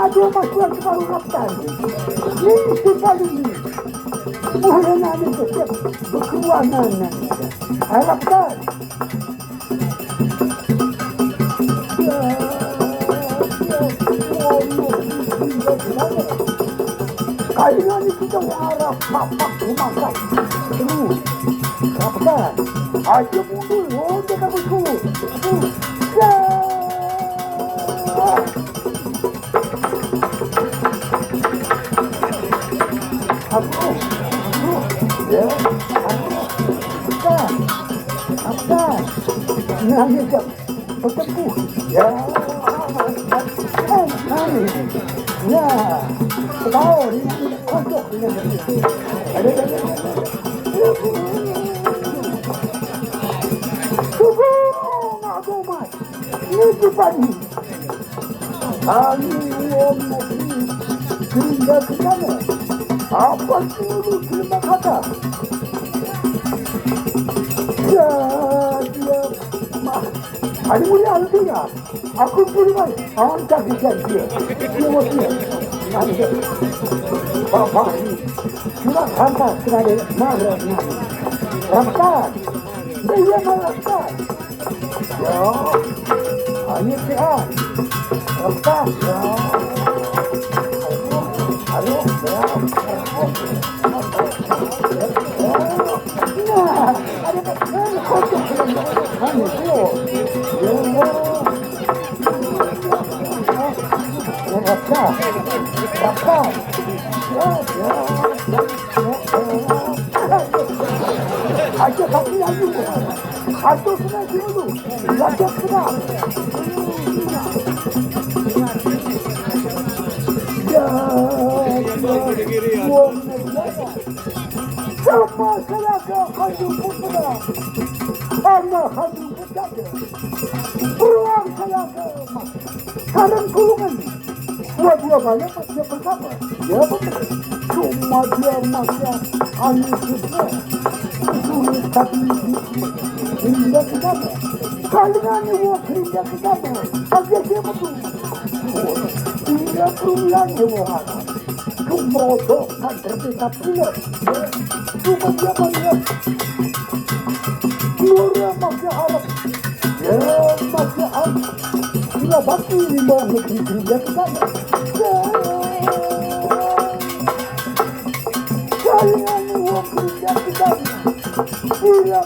Aduh, Mas Tuan, separuh rapat. Ini si paling ini. Mulai nangis setiap berkeluarga nangis. Harapkan. Ya, ya, ya, ya. Kalian itu jangan harap papak rumah sakit. Terus. Rapat. Ayo mundur, mundur kamu tuh. Terus. Ya. Aku, aku, ya, aku, apa, apa, nangis jam, bertemu, ya, eh, nangis, ya, ketawa, ini, ini, kocok, ini, ini, ada, ada, ada, ada, suku, nggak tobat, ini depan, Kami wong negeri pindah ke sana. Apa dulu terima kata? Ya, dia mah. Ada mulia artinya. Aku pun mai. Angkat di dia. Dia mau dia. Nanti. Bapak ini. Cuma rantas kena dia. Marah. Rantas. Dia marah. Ya. Ayo, ya. Apa? Ya. Ayo, ayo, ya. Nah, ada, eh, kocok. Ayo, ya. Ya. Aja kaki ayu. Harus kena dulu. Raja kena. Ya. Wong. Sama kelaga hantu putra. Anak hantu putra. Beruang kelaga. Sekarang kulungan. Dua-dua banyak dia pertama. Ya betul. Cuma dia masih hanya sebelah. Sulit tapi dia pertama. Kalian ini wah kerja pertama. Tapi dia betul. Dia perulangnya wah. Kumrodo kan berbeda pula. Cuma dia melihat. Gloria masih harap. Ya, masih harap. Bila baki limau negeri kerja ke sana. Ya. Saya ni waktu kerja ke sana. Bila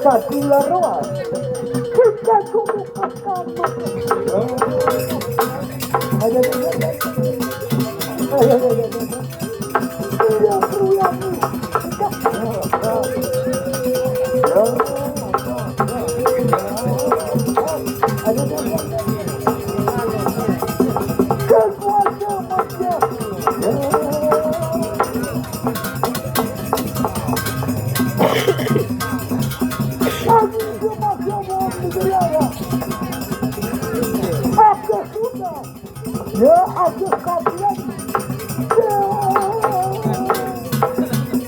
Satu lawan. Kita kumpulkan. Ada, ada, ada. Ada, ada, ada, ada. Iya, iya, iya. Ada, ada, ada. Kekuatan manusia. Aku sudah. Ya, aku kaget. Ya.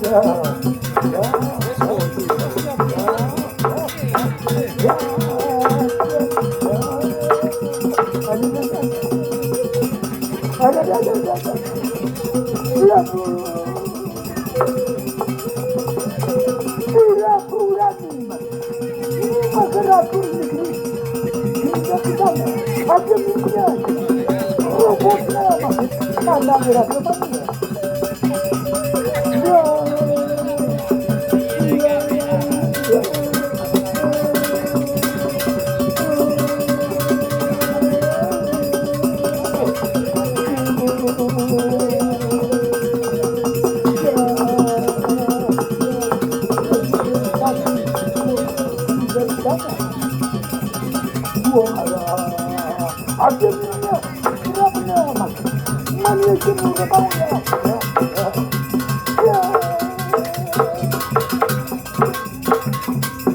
Ya. Ya. Ya. Ya. Ada, ada, ada, ada. Ya. Pura-pura nih, Mas. Ini masyarakat negeri. Kita, kita, ada mikirnya. Robotnya, Mas. Mana ada robotnya? Ya. Ya.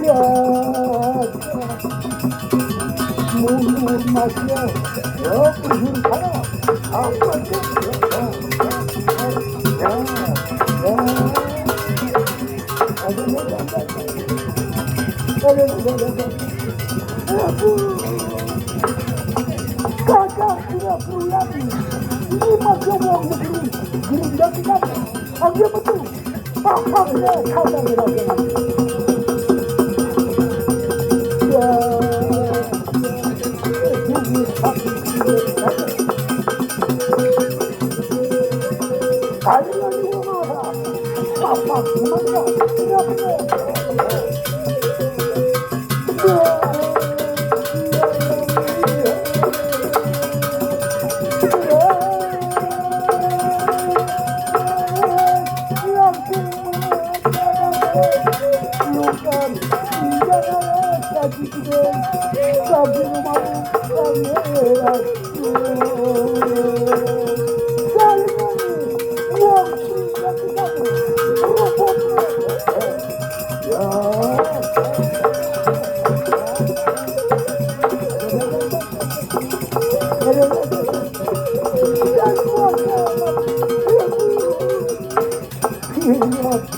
Ya. Kakak tidak perlu lagi. Ini mah wong negeri. Gerindra kita. Aku betul. Paham ya, kata dia. Ya.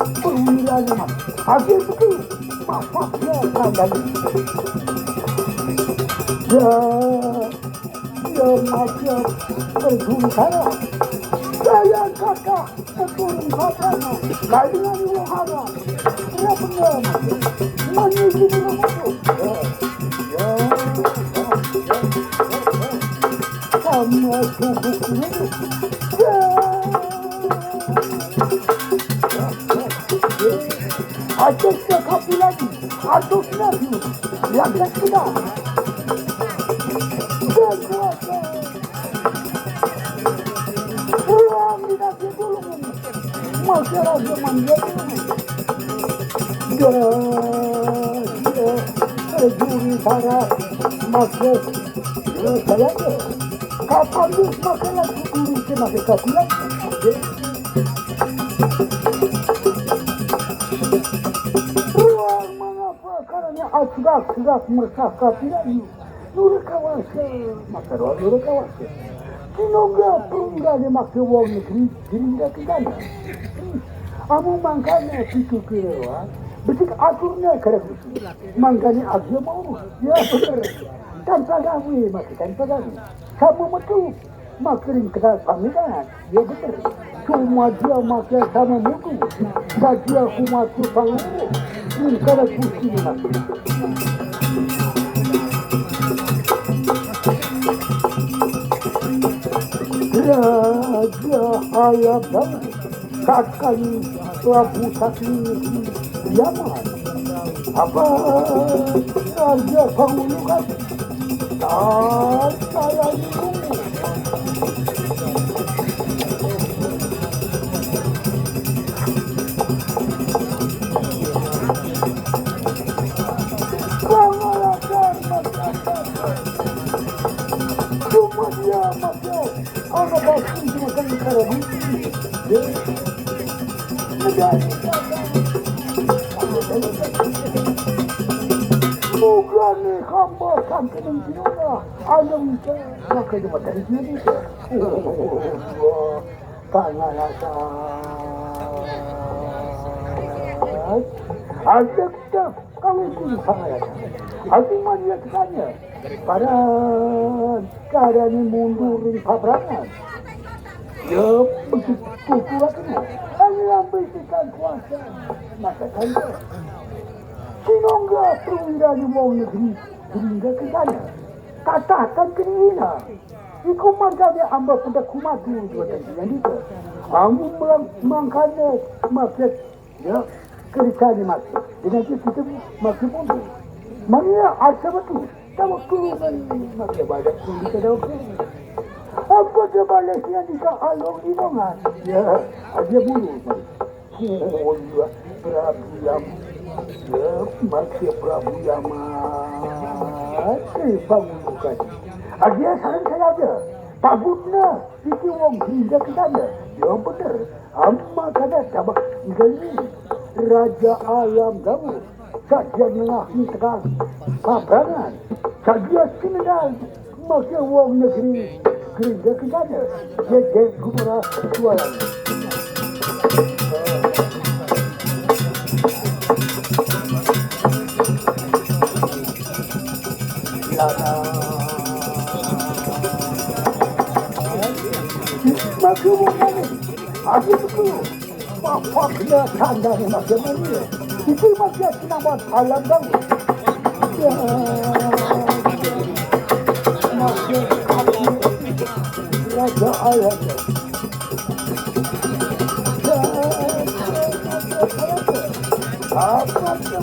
Perwiranya, Mas. Habis itu, masaknya kandang. Ya, ya, Mas, ya, berjuang sana. Saya kakak, berjuang sana. Kailangan mo hara. Kaya pala, Mas. Ngunit hindi naman ako. Ya, ya, ya, ya, ya, ya. Sama subuh ini. Ya. Ateşle kapıları, ateşle diyor. Yaklaştı da. Gel bu akşam. Ulan bir dakika durun. Makara zaman yok. Ya, ya, juri para, makara, ya, saya tuh. Kapan dia makara juri ke makara kapılar? Ruang mengapa karena asgak-asgak merkah kapiran. Nurakawa se, makara nurakawa se. Kinongga perungga dia makara wong negeri, gerindra kegana. Amu mangkana pitu kira, betik aturnya kara gusi. Mangkana agia mau, ya bener. Tanpa gawe, maka tanpa gawe. Sama metu. Makiring kedal pamidan, ya bener. Cuma dia makin sama mutu. Bagi aku mati panguru. Ini kada kusi mati. Raja ayam dan kakak Prabu Sakti Yaman. Apa raja pangulu kan? Saya ini Pangalasan masyarakat. Cuma dia masih ada basi cuma kan cara. Mugani hamba sampai di sini. Ada bisa pakai cuma dari sini. Pangalasan. Ada kita kalau itu pangalasan. Aku melihat tanya. Pada keadaan mundur di Pabrakan. Ya, begitu kuatnya. Hanya bisikan kuasa. Maka tanya. Sinongga perwira di wong negeri. Sehingga ke sana. Katakan ke dirinya. Iku mangkane amba pendak kumadu dua tadi yang itu. Amu mangkane maksud ya kerja ni maksud. Dengan itu kita maksud pun. Mania asa betul. Tahu turun maksud badak pun kita tahu. Apa dia balasnya di along di dongan? Ya, dia bulu. Oh iya, Prabu Yama. Ya, maksud Prabu Yama. Eh, bangun bukan. Adia saran saya aja. Tabutna, iki wong hingga ke sana. Ya bener. Amma kada tabak gali. Raja Alam Gawur. Saja nengah tegal. Pabrangan. Saja sinengal. Maka wong negeri gereja ke sana. Jejek gubernur jualan. Maka wong negeri. Aku betul. Bapak kena tanda ni macam mana? Itu macam senaman alam tahu. Ya. Macam raja alam. Ya. Apa tu?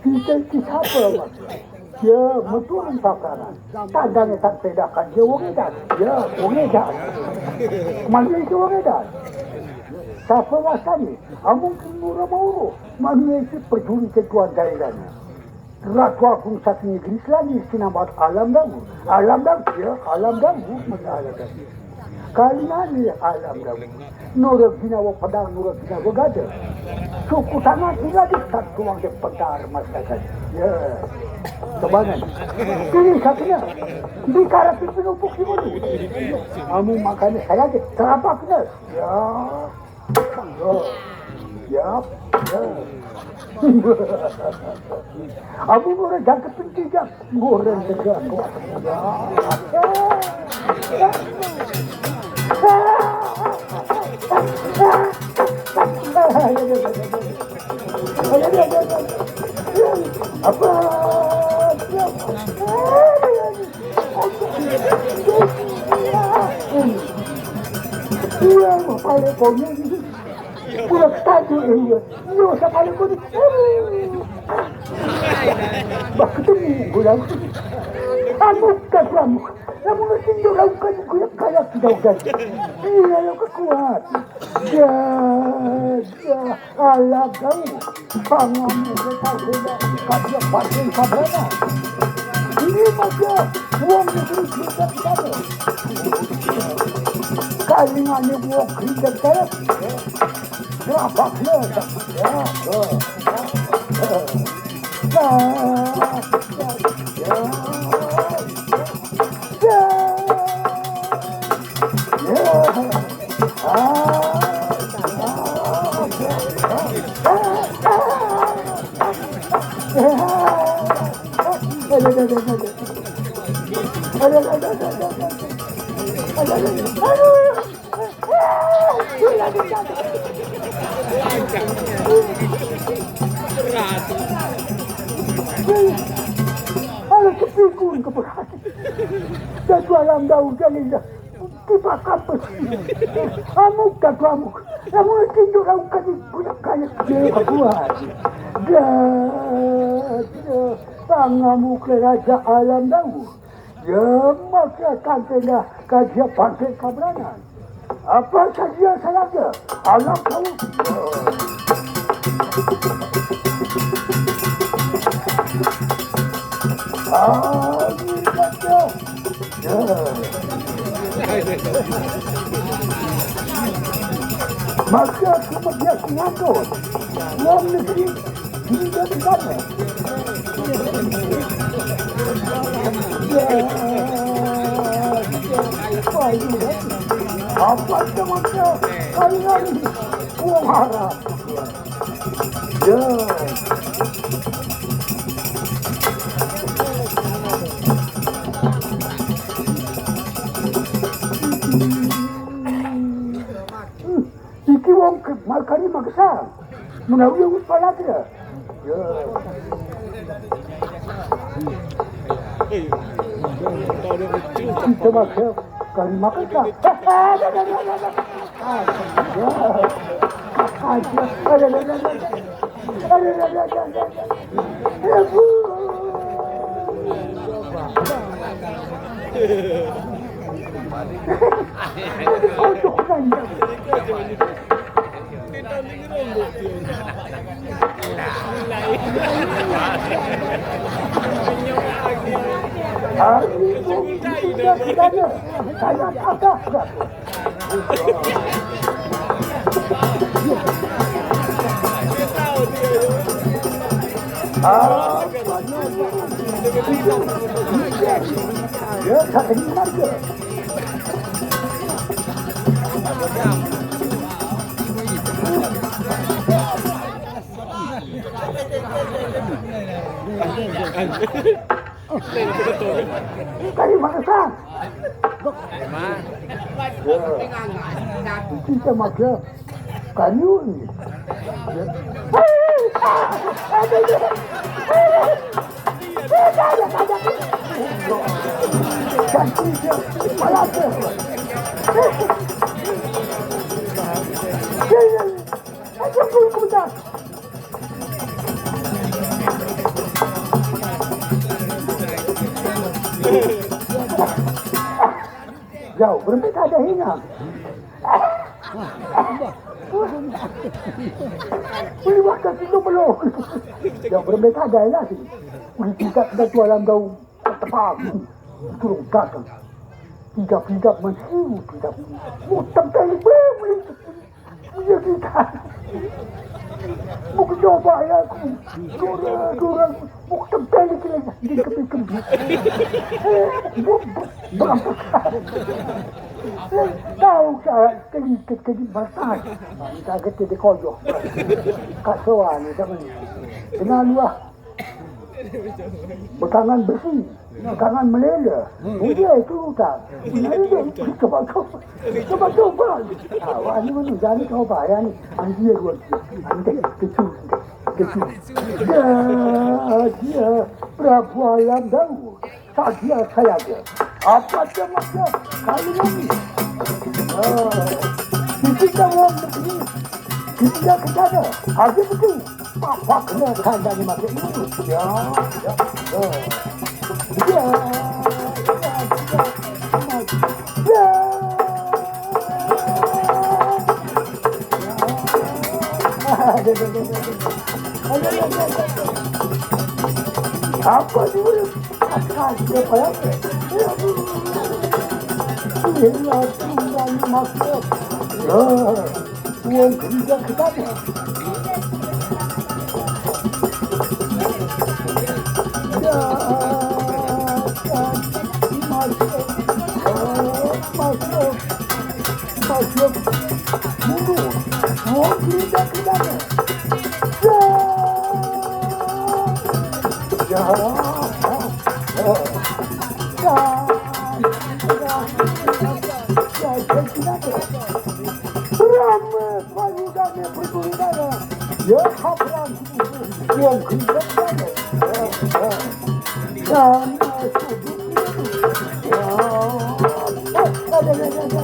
Kita, kita apa, Mas? Ya, betul, Pak Karan. Tandanya tak bedakan dia wong edan. Ya, wong edan. Mana itu wong edan? Siapa wasani? Amun kimura mauro. Mana itu perjuri ketuan daerahnya. Ratu Agung saking negeri Selandia, sinambat Alam Dawu. Alam Dawu, ya, Alam Dawu, maka Alam Dawu. Kalingane Alam Dawu. Nurut ginawa pedang, nurut ginawa gada. Suku tangan tinggal di satu wang di pentar masyarakat. Ya. Kebangan. Pilih satunya. Di karep pinupuk si mulu. Kamu makannya saya aja. Terapaknya. Ya. Ya. Ya. Abu goreng jangkep penting, jang. Goreng tegak. Apa? Iya, mau pakai konyol gitu. Udah ketajuk dia. Iya, sekali pun. Bah ketemu bulan. Kamu tak kamu. Kamu ngerti orang kan gue kayak tidak udah. Iya, lo kekuat. Ya, ya, alah kau. Pangamu kita sudah kadia pakai sabrana. Ini maka uang negeri kita kita. Kalingane wong Kristen kaya. Gerabakne. Ya, ya. Ya, ya, ya. Ya. Ya. Ah, ah, ya. Ah, ah, ah. Ya. Aduh, aduh, aduh, aduh. Aduh, aduh, aduh, aduh, aduh. Aduh, aduh, aduh. Aduh. Aduh, kepikun, kepekat. Jadwal Alam Dawu, jadinya. Kita kapes. Amuk, jadwal amuk. Kamu tinjuk lakukan guna kaya dia kebuat. Dia, dia. Pangamu ke Raja Alam Dawu. Ya, maka tantena kadia pantai kabranan. Apa saja saja. Alam Dawu. Ah, ini saja. Ya. Maka kemudian mengatur. Luar negeri. Ini dari sana. Ya. Apa ini? Apa itu maksud? Kalian. Wong Arab. Ya. Hmm, iki wong ke-, makani maksa. Menawi wong salat ya. Ya. Kita maksa kali maksa. Tadi mana sang? Kita makan kayu ni. Jauh, berembe tak ada hina. Boleh makan situ belum? Jauh, berembe tak ada lah sini. Udah tidak ada jualan daun. Tepat. Turun datang. Tidak, tidak, masih tidak. Mau tempel, beli, beli. Iya, kita. Mau coba ya aku. Dura, dura. Mau tempel, kita. Di keping-keping. Eh, bu-, bu-, berampekan. Eh, tahu, ka-, kali, kali, kali, batas. Kita kata dia kodoh. Kasuan, sama ni. Dengan luar. Bekangan besi, bekangan melela. Dia itu utang. Nah, itu coba-coba. Coba-coba. Ah, wah, ni mana jadi coba ya ni. Anjir, wah, anjir. Kecil, kecil. Dia, dia, berapa yang tahu? Tak dia saya aja. Apa dia macam kali ini? Ah, kita orang begini. Kita ke sana. Ada betul. Apa kena kandang ni makin ini? Ya, ya, ya. Ya, ya, ya, ya. Ya. Apa dia? Asal dia payah. Ini lah tinggal masuk. Ya. Uang kerja kita ni. Ya, ya, masuk. Masuk. Masuk. Mundur. Uang kerja kita ni. Ya. Ya. Ya. Ya. Ya, ya, ya. Rame, baru rame, betul rame. Ya, kapan? Uang kerja rame. Ya, ya. Rame, sudut. Ya. Eh, ada, ada, ada, ada.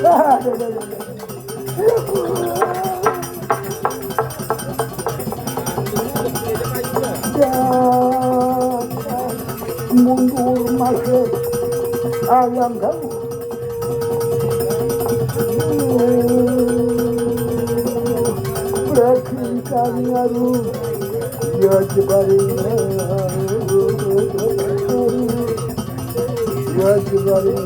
Ada, ada, ada, ada. Ya, mundur masuk ayam kamu. Berarti kami harus ya jebari. Ya jebari.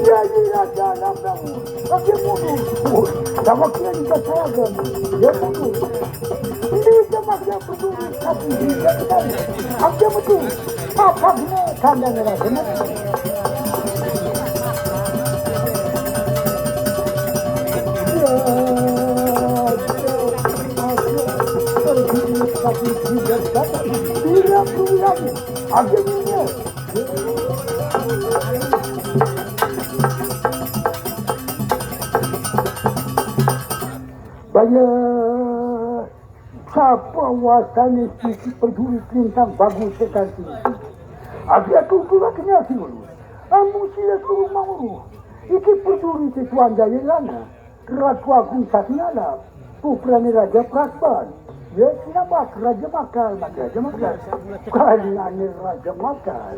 Ya, ya, ya, ya, ya. Oke, mundur. Sama kira juga saya kan. Ya, mundur. Ini sama dia betul. Tapi dia betul. Apa dia betul? Apa dia kandang rasa? Ya, ya, ya, ya. Tidak, tidak. Akhirnya. Banyak siapa wasani sisi peduli tentang bagus setan sisi. Agia tutu lakinya si ngulu. Amu sila suruh manguru. Iki peduli sesuan jaya lana. Ratu Agung Satya Alam, putrane Raja Prasban. Ya, sinabak Raja Makal, maka Raja Makal. Kalingane Raja Makal.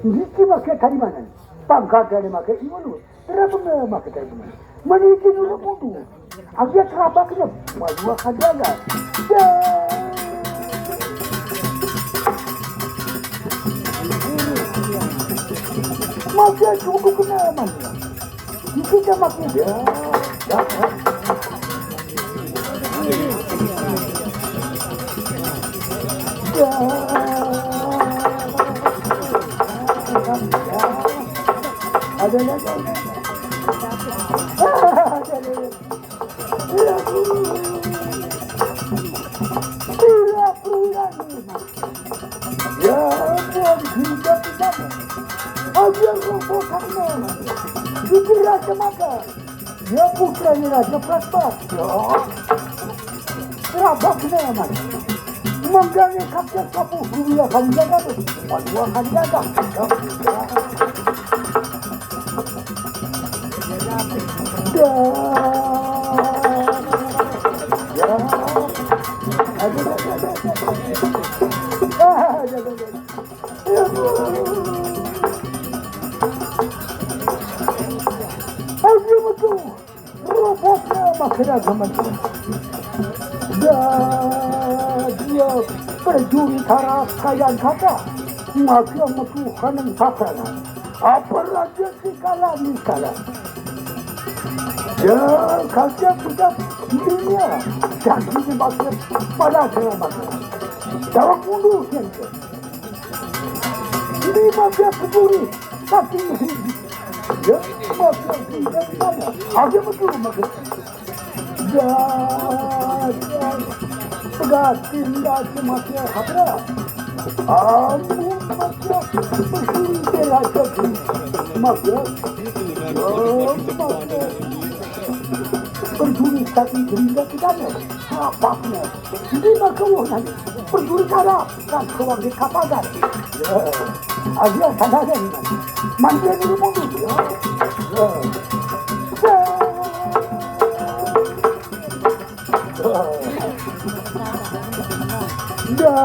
Niki maka tadi mana? Pangkatane maka iwanu. Terapa maka tadi mana? Meniki dulu mundur. Agia terabaknya. Waduh, akan jalan. Ya. Maka cukup kena mana? Kita makin dia. Ada lagi. Ada lagi. Tidak perlu lagi. Ya, buat kita tidak. Agar roboh karena itu Raja Makar. Ya, putranya Raja Prasba. Ya. Rabak kena, Mas. Mengganggu kapten kapu, dua kali jaga tu. Dua kali jaga. Ya. Ya. Ya. Aduh, aduh, aduh, aduh. Ah, aduh, aduh, aduh. Aduh, betul. Robotnya, Mas. Dah, dia perjuri tara kayan kata. Maka metu haneng paprana. Apa raja kala ni kala. Ya, kata kita dunia. Jangan dipakai pada segala macam. Jawab mundur, siapa? Ini mafia peduli, tapi ya, mafia tidak ada. Ada betul mafia. Ya, ya. Pegatin dah mafia apa? Amu mafia peduli dia aja. Mafia. Ya, mafia. Peduli, tapi gerindra tidak ada. Apa punya? Hindi magkawonan. Perjuri kara kan kawang di kapagan. Ya. Agia sadaran. Mandir di mundo. Ya. Ya. Ya. Ya. Ya. Ya.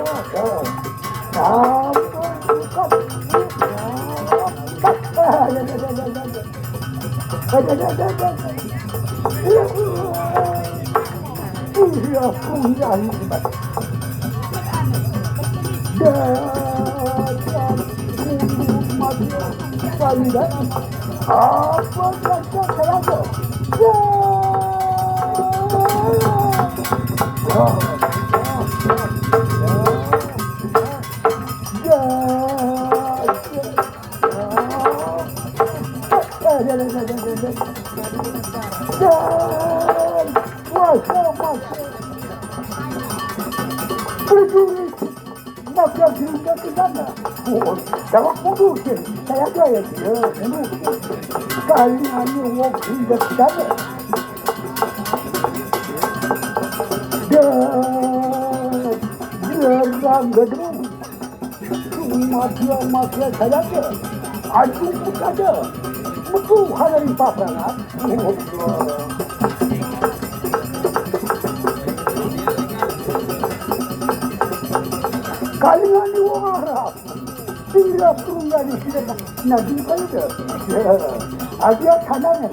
Ya. Ya. Maka gerindra ke sana. Oh, jawab mundur je. Saya aja ya, ya, mundur. Kali ini wong gerindra ke sana. Dan dia orang gedung. Cuma dia masih saja. Aku pun saja. Betul, hari pasangan. Kali ini wong Arab. Sila turun dari sila. Nah, di mana? Ya. Aja kanan.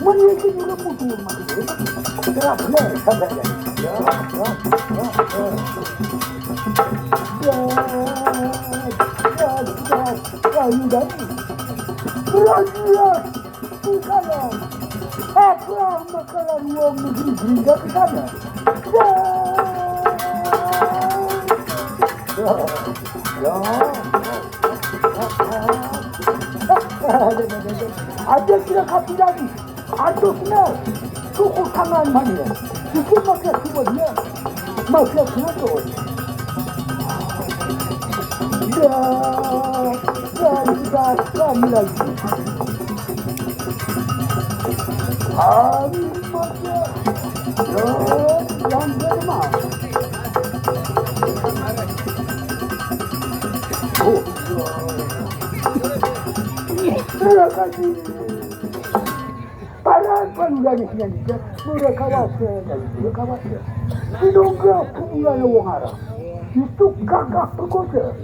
Menjadi juga butuh rumah itu. Kerap, ya, sabar, ya. Ya, ya, ya, ya. Ya, ya, ya, ya, ya, ya. Raja, bukanlah. Apa makanan wong negeri gerinda ke sana? Ya. Ya. Ya. Ada kira kapi lagi. Aduh, no. Cukup tangan mana? Cukup masa semua dia. Masa semua tu. Ya. Ya, kita kami lagi. Hari masa. Ya, yang lama. Oh. Terima kasih. Paran panulane sinandika, mura kawasa, mura kawasa. Sinongga kumulana wong Arab. Itu gagah perkosa.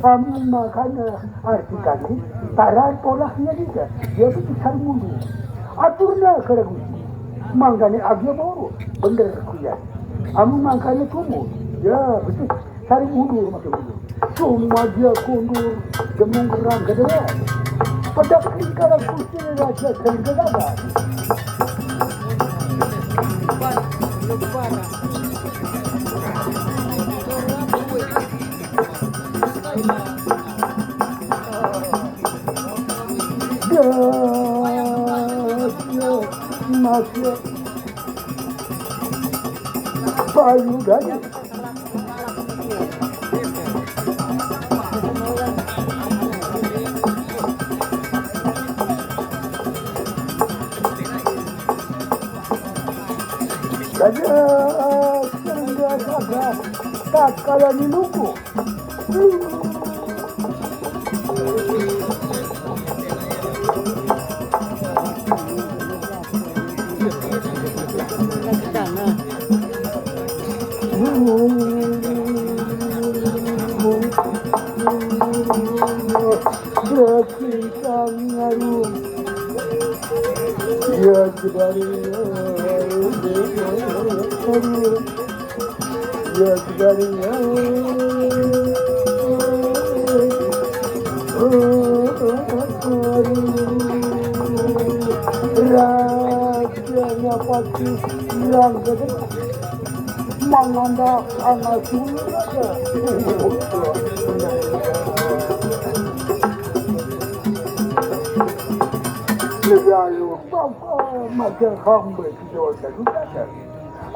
Amun mangkana arti kami, paran polah sinandika. Dia itu sari mundur. Aturna karagusi. Mangkane agia boro, bener kuyan. Amun mangkane tumu, ya betul. Sari mundur, makin mundur. Cuma dia kundur, demung gerang gedera. Pedak lingkaran kusir raja sering gegagal. Ya, ya, masih. Payu gani. Gajah, gajah, gajah, tak kala ni luku. Berarti Ya jedari, ya jedari, raja yang pasti hilang, manganda anak. Negara Bapa, maka hamba tidak ada.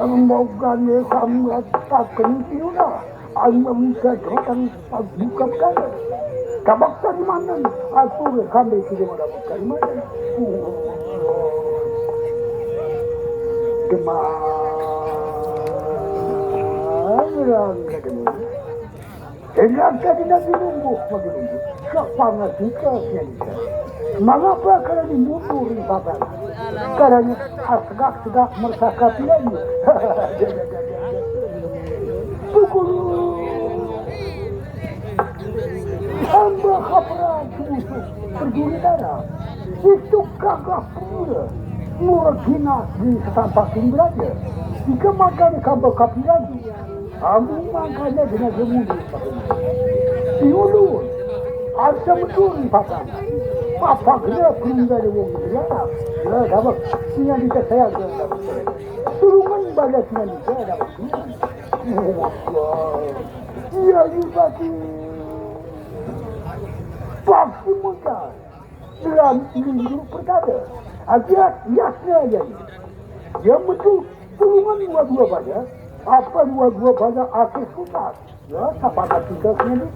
Mau gane hamba tak kena tiura. Hamba minta datang buka perkara. Kabak dari mana? Aku kami tidak ada dari mana. Demam. Orang kata, "Enak ka dina dilungguh, maglungguh. Ka pangadika siya dita. Mangapa ka dina mundur ni Bapak? Karana asgak-segak mersaka pilanyu." Pukul hamba kaperan semusuh perguri darah. Isuk gagah pula. Murah ginas di setampaking beraja. Jika makan hamba kapilanyu. Ambu mangkanya kena semuli. Diulun. Ada betul ni pasang. Apa kena perlu dari wong dia? Ya, dapat. Sini kita saya. Turungan bala sini kita dapat. Iya, iya, pasti. Pasti mudah. Dalam lindu perkara. Agiat yasnya jadi. Yang betul, tulungan dua-dua bala. Apa dua-dua bala akhir susah? Ya, sapa nak tinggal sendiri.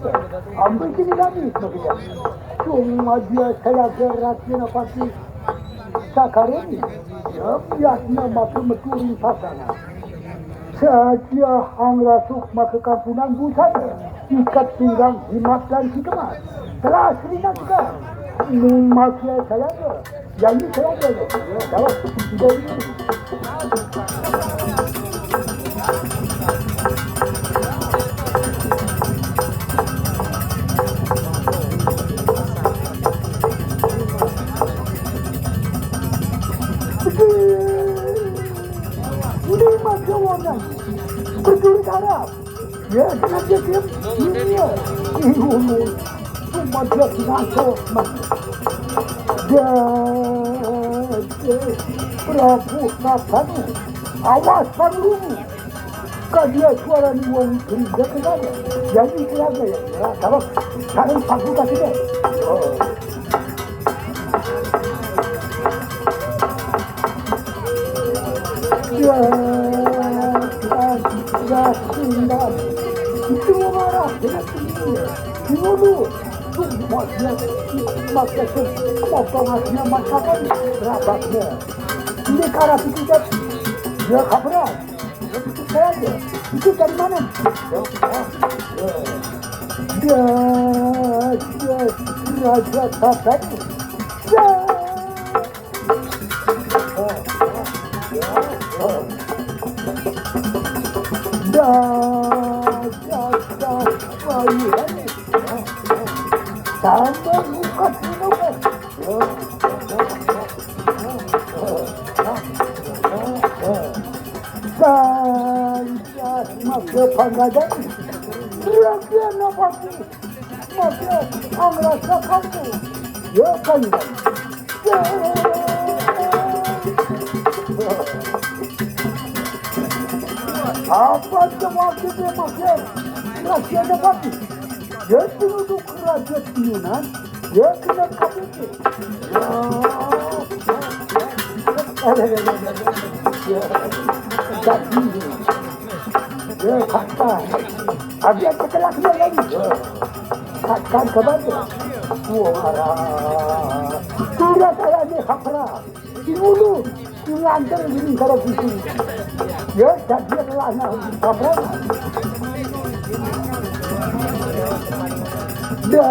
Ambil sini lagi, maksudnya. Cuma dia saya gerak dia nak pasti. Sakarin, ya, biasnya maka meturing pasangan. Saja hang rasuk maka kampunan busana. Ikat pinggang, jimat dan sikemas. Telah selina juga. Memakai salaga. Yang ini salaga. Ya, dalam. Tidak ini. Lima kawanan berjurit Arab. Ya, sengaja dia. Iya. Ih, ulun. Cuma dia sengaja. Mas. Dia, dia, Prabu Nathan. Awas, Prabu. Ka dia suara ni wong gereja ke sana. Jadi kira ya, ya, kalau sekarang satu kasih deh. Oh. Ya, ya, ya, ya. Itu marah, dia tinggi. Dulu, cuma dia, maka tu, potongan dia masakan, rabatnya. Ini karena kita, dia kabrak. Itu saya aja. Itu dari mana? Ya, ya, ya, Raja Tatan. Ya. Ya, ya, ya. Ya, ya, ya. Ayo, ayo. Tambah luka, luka. Ya, ya, ya. Maka panggadang. Raja Napati. Maka angrasa kamu. Ya, kan. Apa cuma kita maka Raja Napati? Ya, penduduk Raja Tinunan. Ya, kena K P P. Ya, ya, ya. Ya, ya, ya, ya, ya. Ya, tadi. Ya, kata. Habis kita lagi lagi. Ya. Kata kepada. Suara. Sudah saya ni hapra. Di hulu. Lantar ini kalau gitu. Ya, jadi lana kamu. Dah,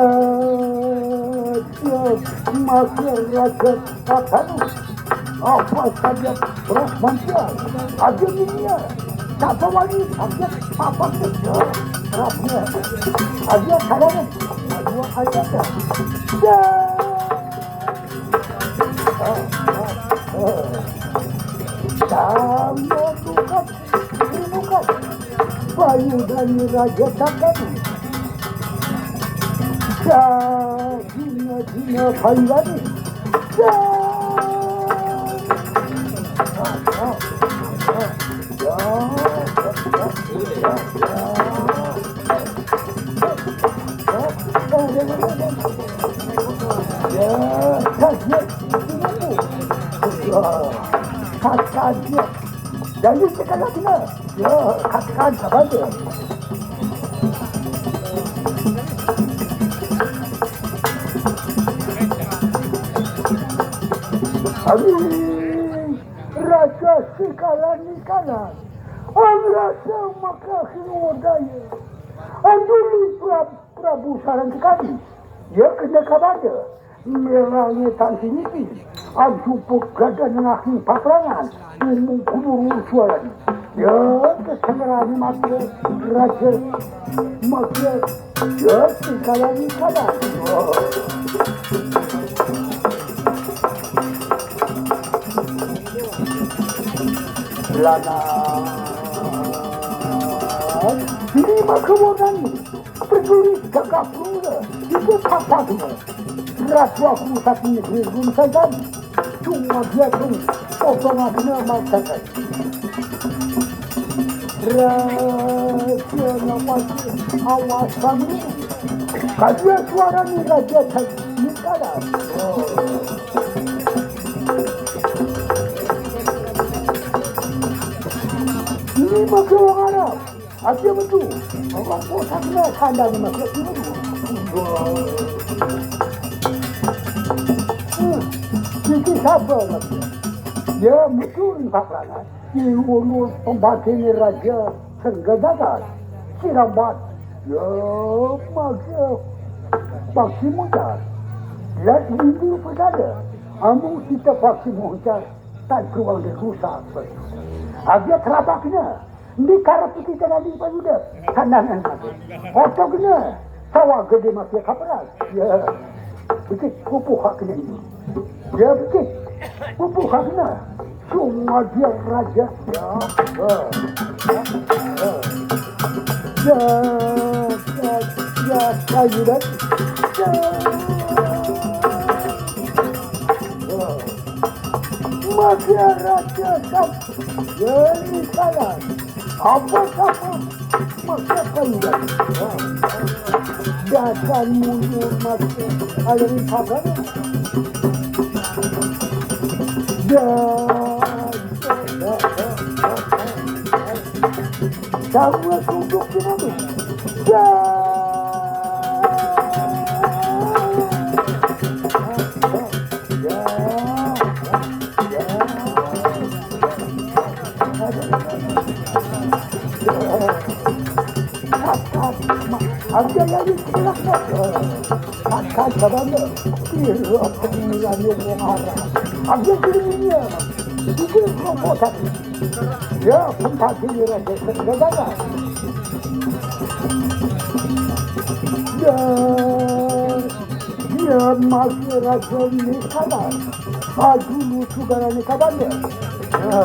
ya, maka Raja Tatan. Apa saja beras manusia. Aja dunia. Tak bawa ni, aja apa saja. Rasanya. Aja kalangan. Aja aja. Dah. Ah, ah, ah. Ayudhani Raja Sakani. Sa dina dina Kaiwani. Sa Ya, kaget. Kaget. Jadi sekarang Ya, katakan saja. Aduh, Raja Sikala Nikala. Ang Raja Makasih Wadaya. Anduli Prab-, Prabu Sarang Sekali. Ya, kena kabar dia. Melangit tangki niki, ancu pegada nengahing paprangan, umum kubur sualan. Ya, kesengerani mati, raja, mati, ya, tingkalan kabar. Lana, ini mah kemudian. Prajurit gagah pura, iku papagna. Ratu aku satu negeri gun sajan. Cuma dia pun potong agna masakan. Raja nama awas kamu. Kadia suara ni raja tadi kada. Ini maka orang Arab. Aja betul. Orang kok tak kenal kandang ni masa tu. Hmm. Siki siapa masa? Ya, betul ni paklanan. Di ulur pembatin ni Raja Senggadagar. Sirabat. Ya, maka Paksi Mucar. Lihat ini perkara. Amu kita Paksi Mucar. Tak keluar dari rusak. Aja terabaknya. Ndi karep iki kena di payuda. Kandangan mati. Oto kena. Sawah gede mati kaperan. Ya. Bikit pupuh hak kena ini. Ya, bikit pupuh hak kena. Cuma dia raja. Ya. Ya. Ya. Ya. Ya. Ya. Payuda. Ya. Ya. Maka raja kap-, ya, ini salah. Apa kamu? Maka kandang. Datang mundur maka ada di pagar. Ya, ya, ya, ya, ya. Tahu aku duduk di mana? Ya. Ya. Ya. Ya. Ada lagi kelak. Akan sabana. Iya, pengirannya wong Arab. Ada dirinya. Itu kelompok tadi. Ya, tempat ini raja segala. Ya, dia masih raja ini kabar. Aduh, saudara ini kabarnya. Ya.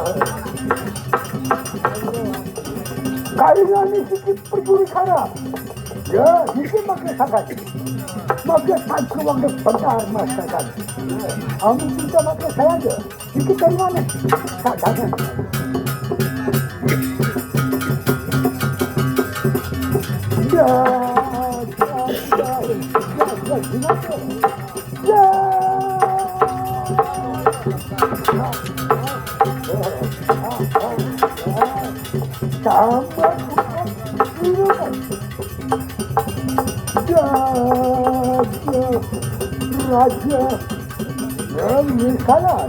Kalian ini sedikit perjuri karam. Ya, ini pakai sangat. Pakai satu waktu bentar, Mas, sangat. Kamu bisa pakai saya aja. Itu dari mana? Tak ada. Ya, ya, ya, ya, ya, gimana? Ya. Tambah. Ya, ya, raja. Ini salah.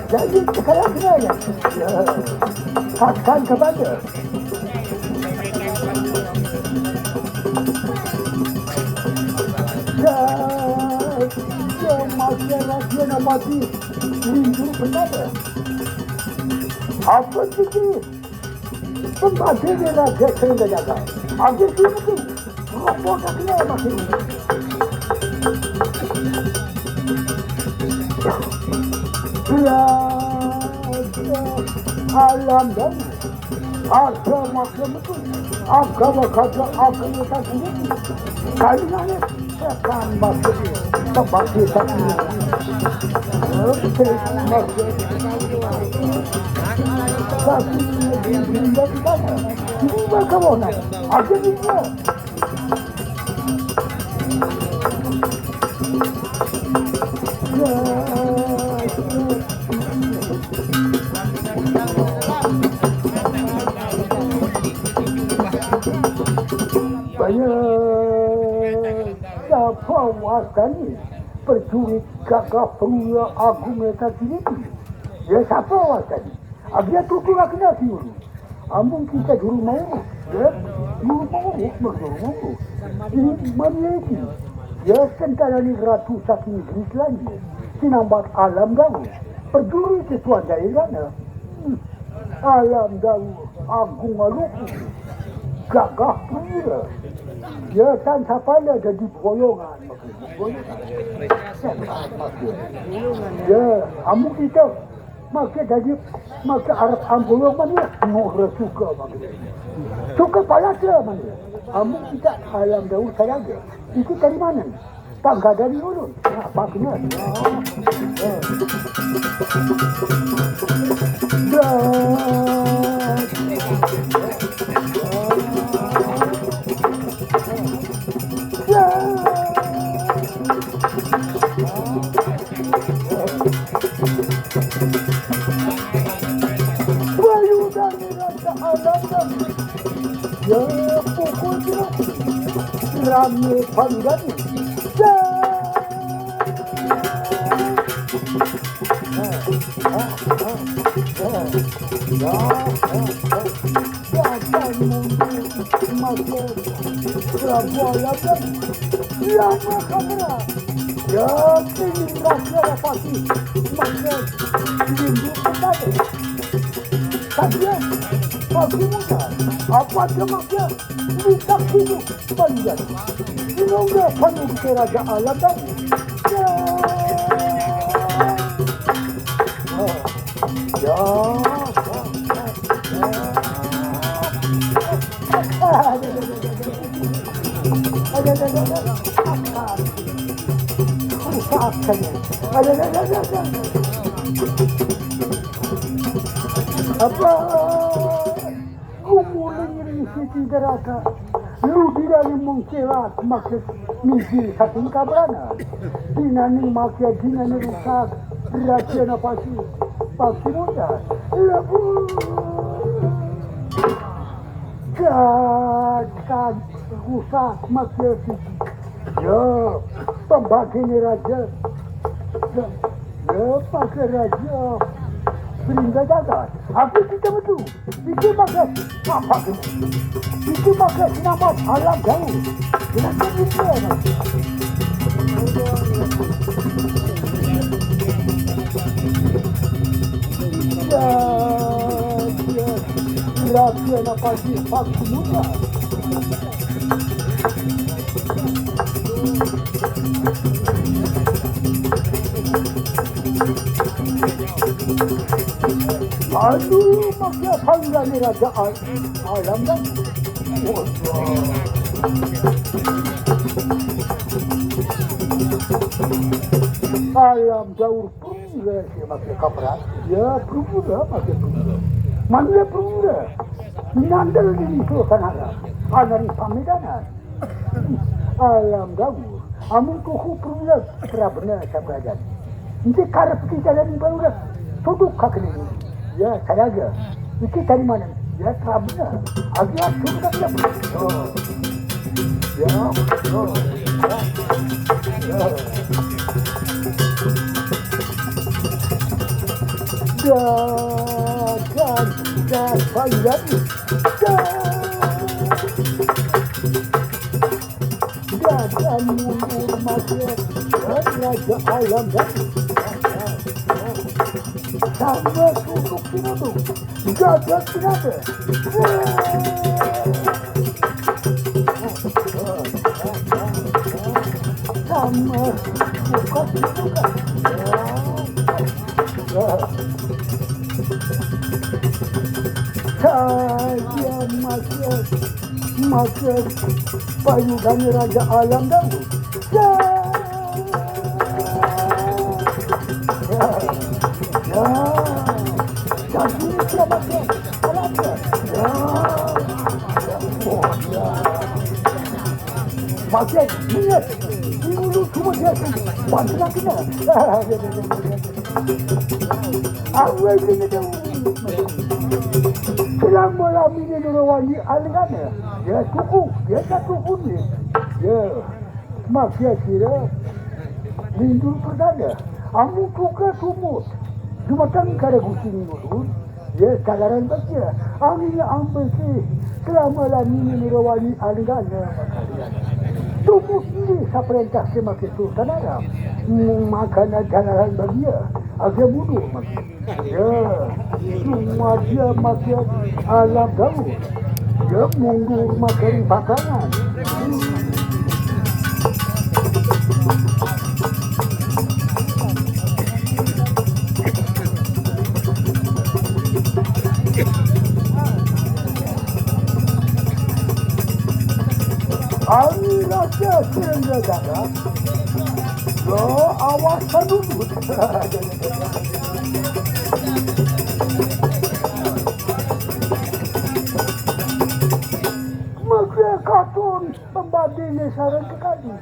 Jadi sekarang saya katakan kepada ya, ya, masyarakat yang mati rindu benar. Apa sih? Pembagian raja sehingga jaga. Habis itu, roboh kakinya masih. Alam Daur. Ada maklum itu. Agama kaja agama tak sendiri. Kali ini tekan masuk. Sebab kita ini. Oke, masuk. Tapi ini tidak kita. Ini bagaimana? Ada juga. Banyak siapa wasani percuri gagah perwira agung mereka sendiri. Ya, siapa wasani? Abia tutur aku nak siul. Amun kita juru mau, ya, juru mau, juru mau. Ini mana itu? Ya, tentara ni ratu saking Greece lagi. Sinambat Alam Daur. Perjuri sesuai daerahnya. Hmm. Alam Daur, agung aluku. Gagah perwira. Ya, tan sapala jadi boyongan. Boyongan. Ya, amun kita Maka jadi, maka Arab ambo yo mani, nora suka mani. Suka pala dia mani. Amun kita Alam Daur saja. Itu dari mana? Tangga dari ulun. Apa kena? Ya. Ya. Wayudan rasa alatan. Ya, pukul dia. Rame panggan. Ya. Ya, ya, ya, ya. Ya, ya, ya. Datang mundur makin berbuayakan. Ya, makamera. Ya, ini raja pasti makin rindu kembali. Tapi ya, pasti muda. Apa dia makin minta hidup panjang? Sinongga penuh kerajaan dan ya. Ya. Ya. Apa? Gumuling ring siti darata. Lu dirani mengkilat maksud misi saking kabrana. Dinani makia dinani rusak. Raja napasi. Pasti muda. Lebu. Gagah rusak makia siti. Ya, pembagi ni raja. Ya, ya, pakai raja. Sehingga jaga. Aku kita betul. Itu pakai apa tu? Itu pakai nama Alam Daur. Kenapa kita? Ya, ya. Raja napasi pasti muda. Aduh, maksud apa ni raja al-, Alam Daur? Alam Daur. Perwira sih maksud kaprat. Ya, perwira maksud perwira. Mana perwira? Nandel di Sultan Arab. Anari pamidanan. Alam Daur. Amun kuku perwira, terabena sabarajan. Nanti karep kita dari baru dah. Suduk kaki ini. Ya, saya aja. Iki dari mana? Ya, Prabna. Agi aku kan ya. Oh. Ya, oh. Ya. Ya. Dan, dan, dan, panjang. Dan. Dadan mundur maju, Raja Alam dan sama tunduk sinunduk. Gagah sinapa? Sama Ya. Ya. Saya masih, masih payudara Raja Alam Daud. Ya. Ya. Ya. Jadi selamat ya. Alam ya. Ya. Ya. Oh, ya. Masih ingat. Dulu cuma dia bantu lagi lah. Aku yang kena tahu. Selama lama ini Nurwani alingana. Ya cukup, ya satu pun ni. Ya. Maksud kira lindur pertanda. Amu tuka tumut. Jumatang kada gusi ngurun. Ya, kalaran bagia. Angin ambisi. Selama lama ini Nurwani alingana. Tumut ni saperintah semakin sultan Arab. Makana kalaran bagia. Agak mundur makin. Ya, cuma dia makin alam gaul. Ya, mundur makin pasangan. Ari raja sehingga darat. Lo awas sadudut. Maka katon pembadi ni sarang kekali.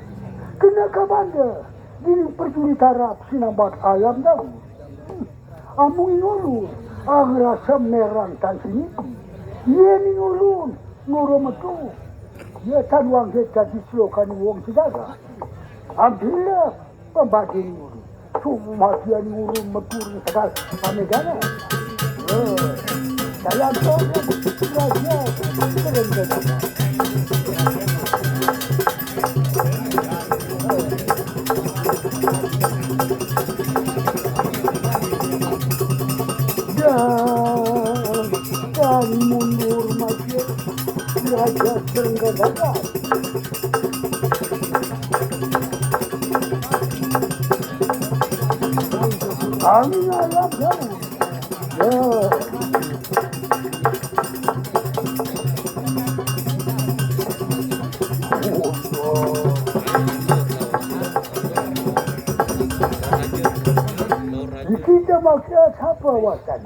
Kena kabanda. Dini perjuri tarap sinambat alam tahu. Amu ngulu, angrasa merang tan siniki. Ye ngulu, nguru metu. Ye tanuang he tadi selokan wong segala. Ambila pembagi ngulu. Cuma dia ngulu metu ni segala. Amegana. Eh, dalam tahu raja. Keren-keren. Dan, dan mundur maju Raja Serengga Datar. Angin alam jauh. Ya. Kita maksud siapa wasan?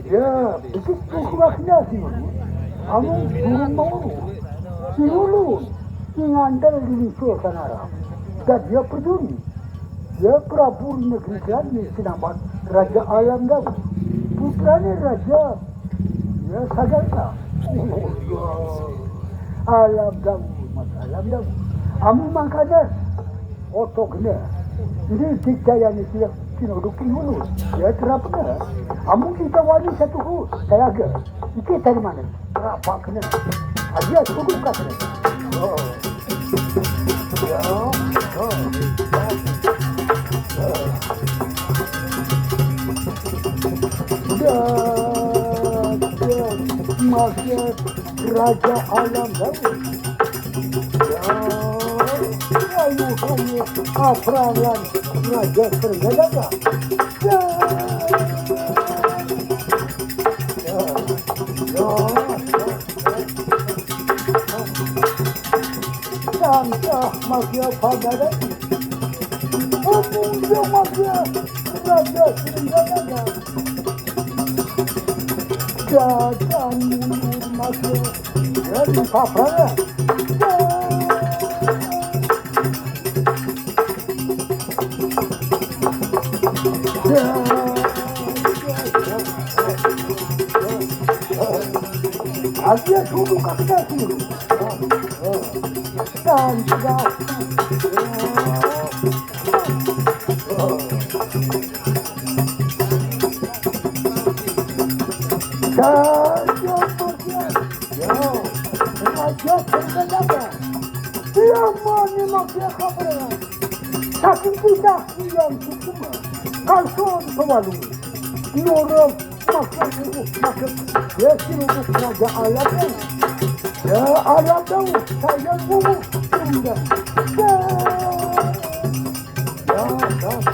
Ya, itu tuh makna sih. Kamu burung mau. Si Ulun, si ngandel di Liso Sanara. Dan dia perjuri. Ya, Prabu negeri Kelantan, sinamat Raja Alam Daud. Putrane Raja, ya, Sagarta. Oh, ya. Alam Daud, Mas Alam Daud. Amu mangkana, otok ne. Ini dikdayani sila, sinoduk dulu. Ya, terapna. Amu kita wani satu ku, saya aga. Iki dari mana? Rapak kena. Aja sudu kat kena. Oh. Ya. Oh. Ya. Ya. Masih Raja Alam Daud. Ya. Ayo, ayo. Apralan Raja Sergadaga. Ya. Ya. Ya. Tangkah magia pada dati. Pemuda magia raja sendirian. Jajan mundur magia dari paparan. Agia sudu kakda sudu. Dan sudah. Dan sudah. Yo, raja terkenal. Lama ni makia kapal. Saking kita yang sukuma. Kalson pewalu. Nurung makan ibu makan. Ya, si ibu raja alam. Ya, alam tahu. Saya ibu. Ya, ya, ya.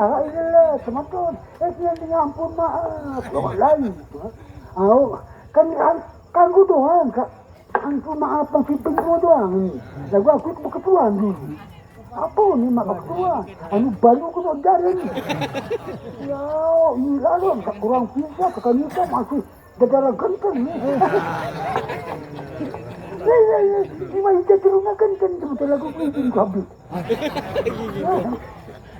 ilaha illallah, semeton. Eh, dia ni ampun maaf. Orang lain tu, ha? Au, kan, kan, kan gua doang, Kak. Ampun maaf, bang Sipin gua doang ni. Lagu aku tu berketuan dulu. Apa ni mak berketuan? Anu baru kena jalan ni. Ya, ini lalu, tak kurang pisah, kakak Nisa masih Dedara genteng. Iya, iya, iya. Cuma kita teruna genteng, betul lagu Queen habis.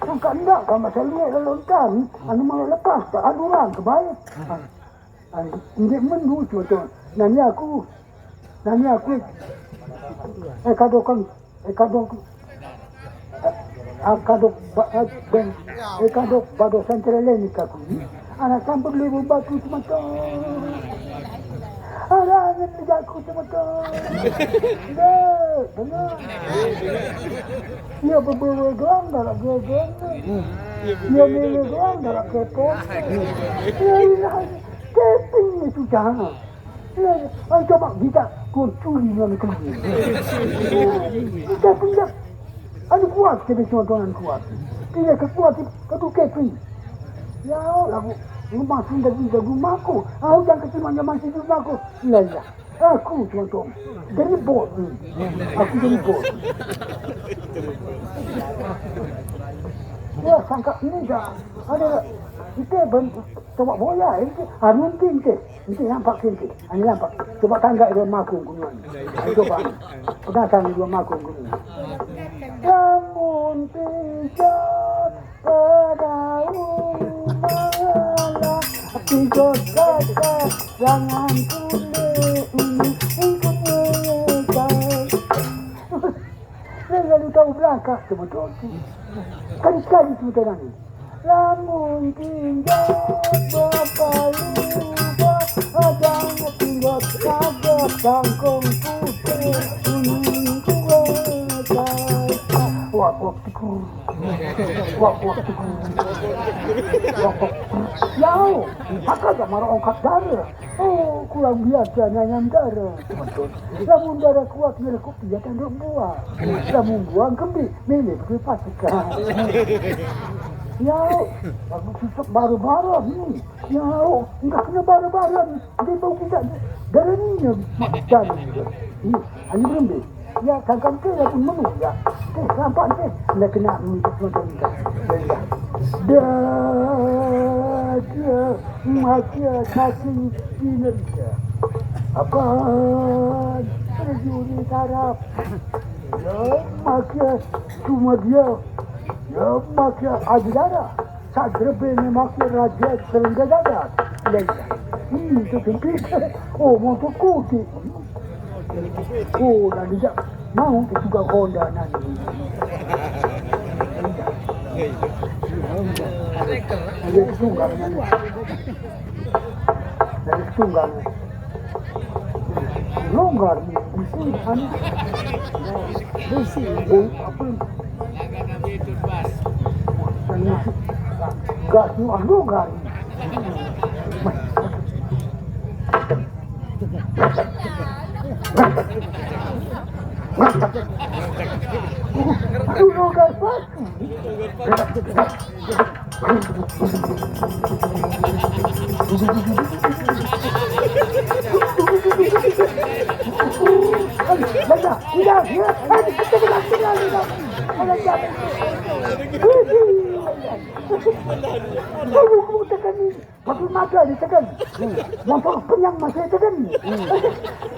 Sangka ndak sama sekali kalau entar, anu mau lepas, tak anu orang kebaik. Ah, ndik mendu tu tu. Nanya aku, nanya aku. Eh, kado kan, eh, kado, ah, kado, ba-, eh, ben, eh, kado bado santrele ni kaku ni. Anak sampun lima batu semeton. Ada angin di jaku semeton. Ndak, benar. Iya, beberapa gelang, galak gelang. Iya, milih gelang, galak kepo. Iya, iya, keping ni susah. Iya, iya. Ayo coba kita, kau curi dengan keluar. Kita pinjam. Anu kuat, kita semua tuan kuat. Tidak kekuat, kau tu keping. Ya, lagu, rumah sini dari rumahku. Aku jangan kecil manja masih rumahku. Iya, iya. Aku, tuan-tuan, jadi bos ni. Aku jadi bos. Ya, sangka ni dah ada. Kita ben-, coba boya, ini anu, nanti, nanti. Nanti nampak nanti. Ini nampak. Coba tangga dia maku, kunyuan. Ayo, coba. Penasaran dia maku, kunyuan. Namun tidak Pada umalah tiga kata jangan pule ini ikut mereka. Saya lalu tahu belakang sebetul tu. Kali-kali tu tadi. Lamun tinggal bapa lupa, jangan tinggal sabar kangkung putih kuning kuat. Wah, wah, tikur. Wak, wak, wak, wak. Yau, maka gak marah ongkat darah. Oh, kurang biasa nyanyam darah. Lamun darah kuat, milih kopi ya tanduk buah. Lamun buang kembi, milih pergi pasika. Yau, lagu susuk baru-baru ni. Yau, enggak kena baru-baru ni. Dia bau kita darah ni, mak darah ni. Ini, ini belum deh. Ya, kangkang tu ya pun menu ya. Teh, nampak teh. Nak kena minta semua minta. Ya, ya. Dah, dia mati ya, cacing pindah dia. Apa? Prajurit Arab. Ya, mati ya, cuma dia. Ya, mati ya, Aji Dara. Sagrebe ni makin raja serenda dadat. Lenda. Hmm, tu sempit. Oh, mau tu kuti. Oh, dah dijak. Mau tu juga Honda nanti. Ada tunggal nanti. Ada tunggal. Longgar ni, bisi, anu, bisi, bau apa? Gas ni, ah, longgar ni. Aduh, longgar batu. Aku mau tekan ni. Aku makan ni tekan. Yang perlu kenyang masih tekan ni.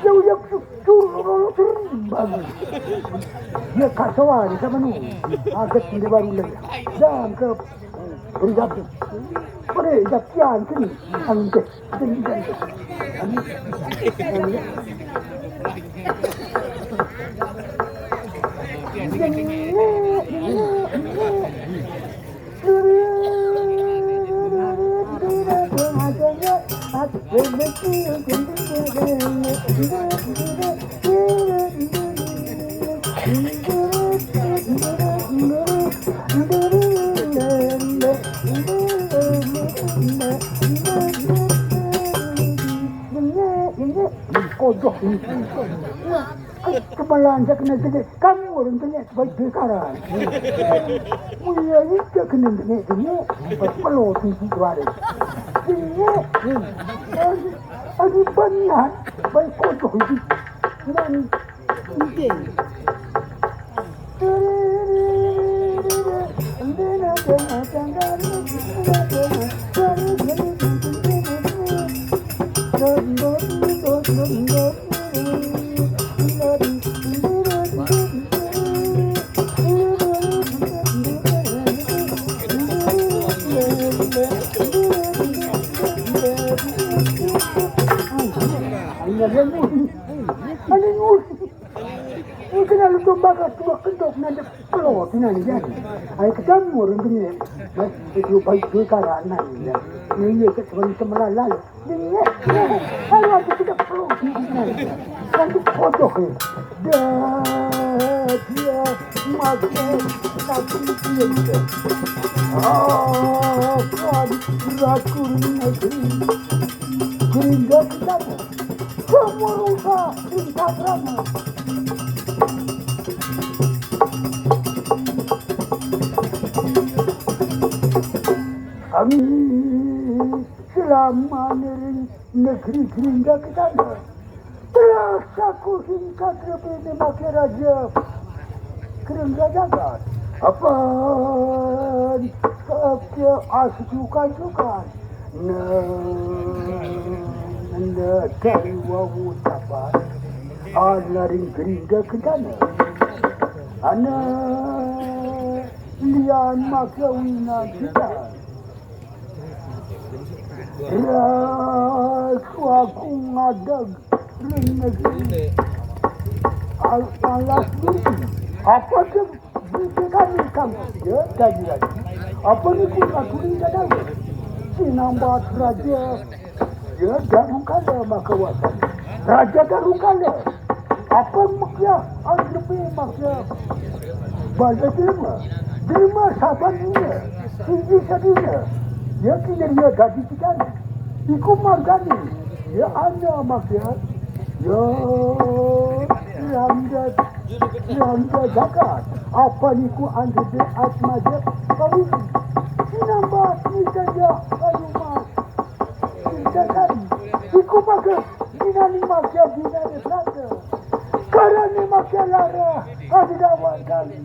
Jauh yang sur sur sur baru. Dia kacau ni sama nu. Agak ni baru lagi. Jangan ke Beri jatuh. Beri jatuh sini. Anu deh. Sini, sini. Anu. Anu. Kodoh ini. Kepala anda kena gede. Kamu orang kena sebagai bekaran. Mulia ni tak kena gede-gede. Pas perlu tinggi suara. Ini. Lagi banyak. Baik kodoh ini. Penting. Ini kena lu tumbang kat dua kendok nanti pelot nanti jadi. Ayo ketemu orang dunia. Mas itu baik duit karangan ya. Ini ya sebenarnya temenan lalu. Ini kalau aku tidak pelot nanti. Nanti kodoh ya. Dah dia makan nanti dia. Ah, kan raku negeri. Gerindra kita. Semua rusak, rusak. Kami selama nering negeri Gerindra kita. Terus aku singkat lebih ni makai raja Gerindra jagat. Apa ni? Asuk sukan-sukan. Nanda dari wawu tapat. Anaring Gerindra kendana. Ana lian maka wina kita. Raku aku ngadeg ring negeri. Al-, alas diri. Apa ke bisi kami kang? Ya, kaji lagi. Apa ni pun aku ni dah tahu. Sinambat raja. Ya, darung kala maka wasan. Raja darung kala. Apa makia angrepe makia bala derma. Derma saban dunia. Siji sadunia. Ya, kini dia gaji tiga. Iku margani. Ya, anda makia. Ya, Randa, Randa jagat. Apa niku angrepe atmaja parusi. Sinambat ni saja parumas. Tindakan iku maka dinani makia dinani raga. Karane makia lara adidawan kali.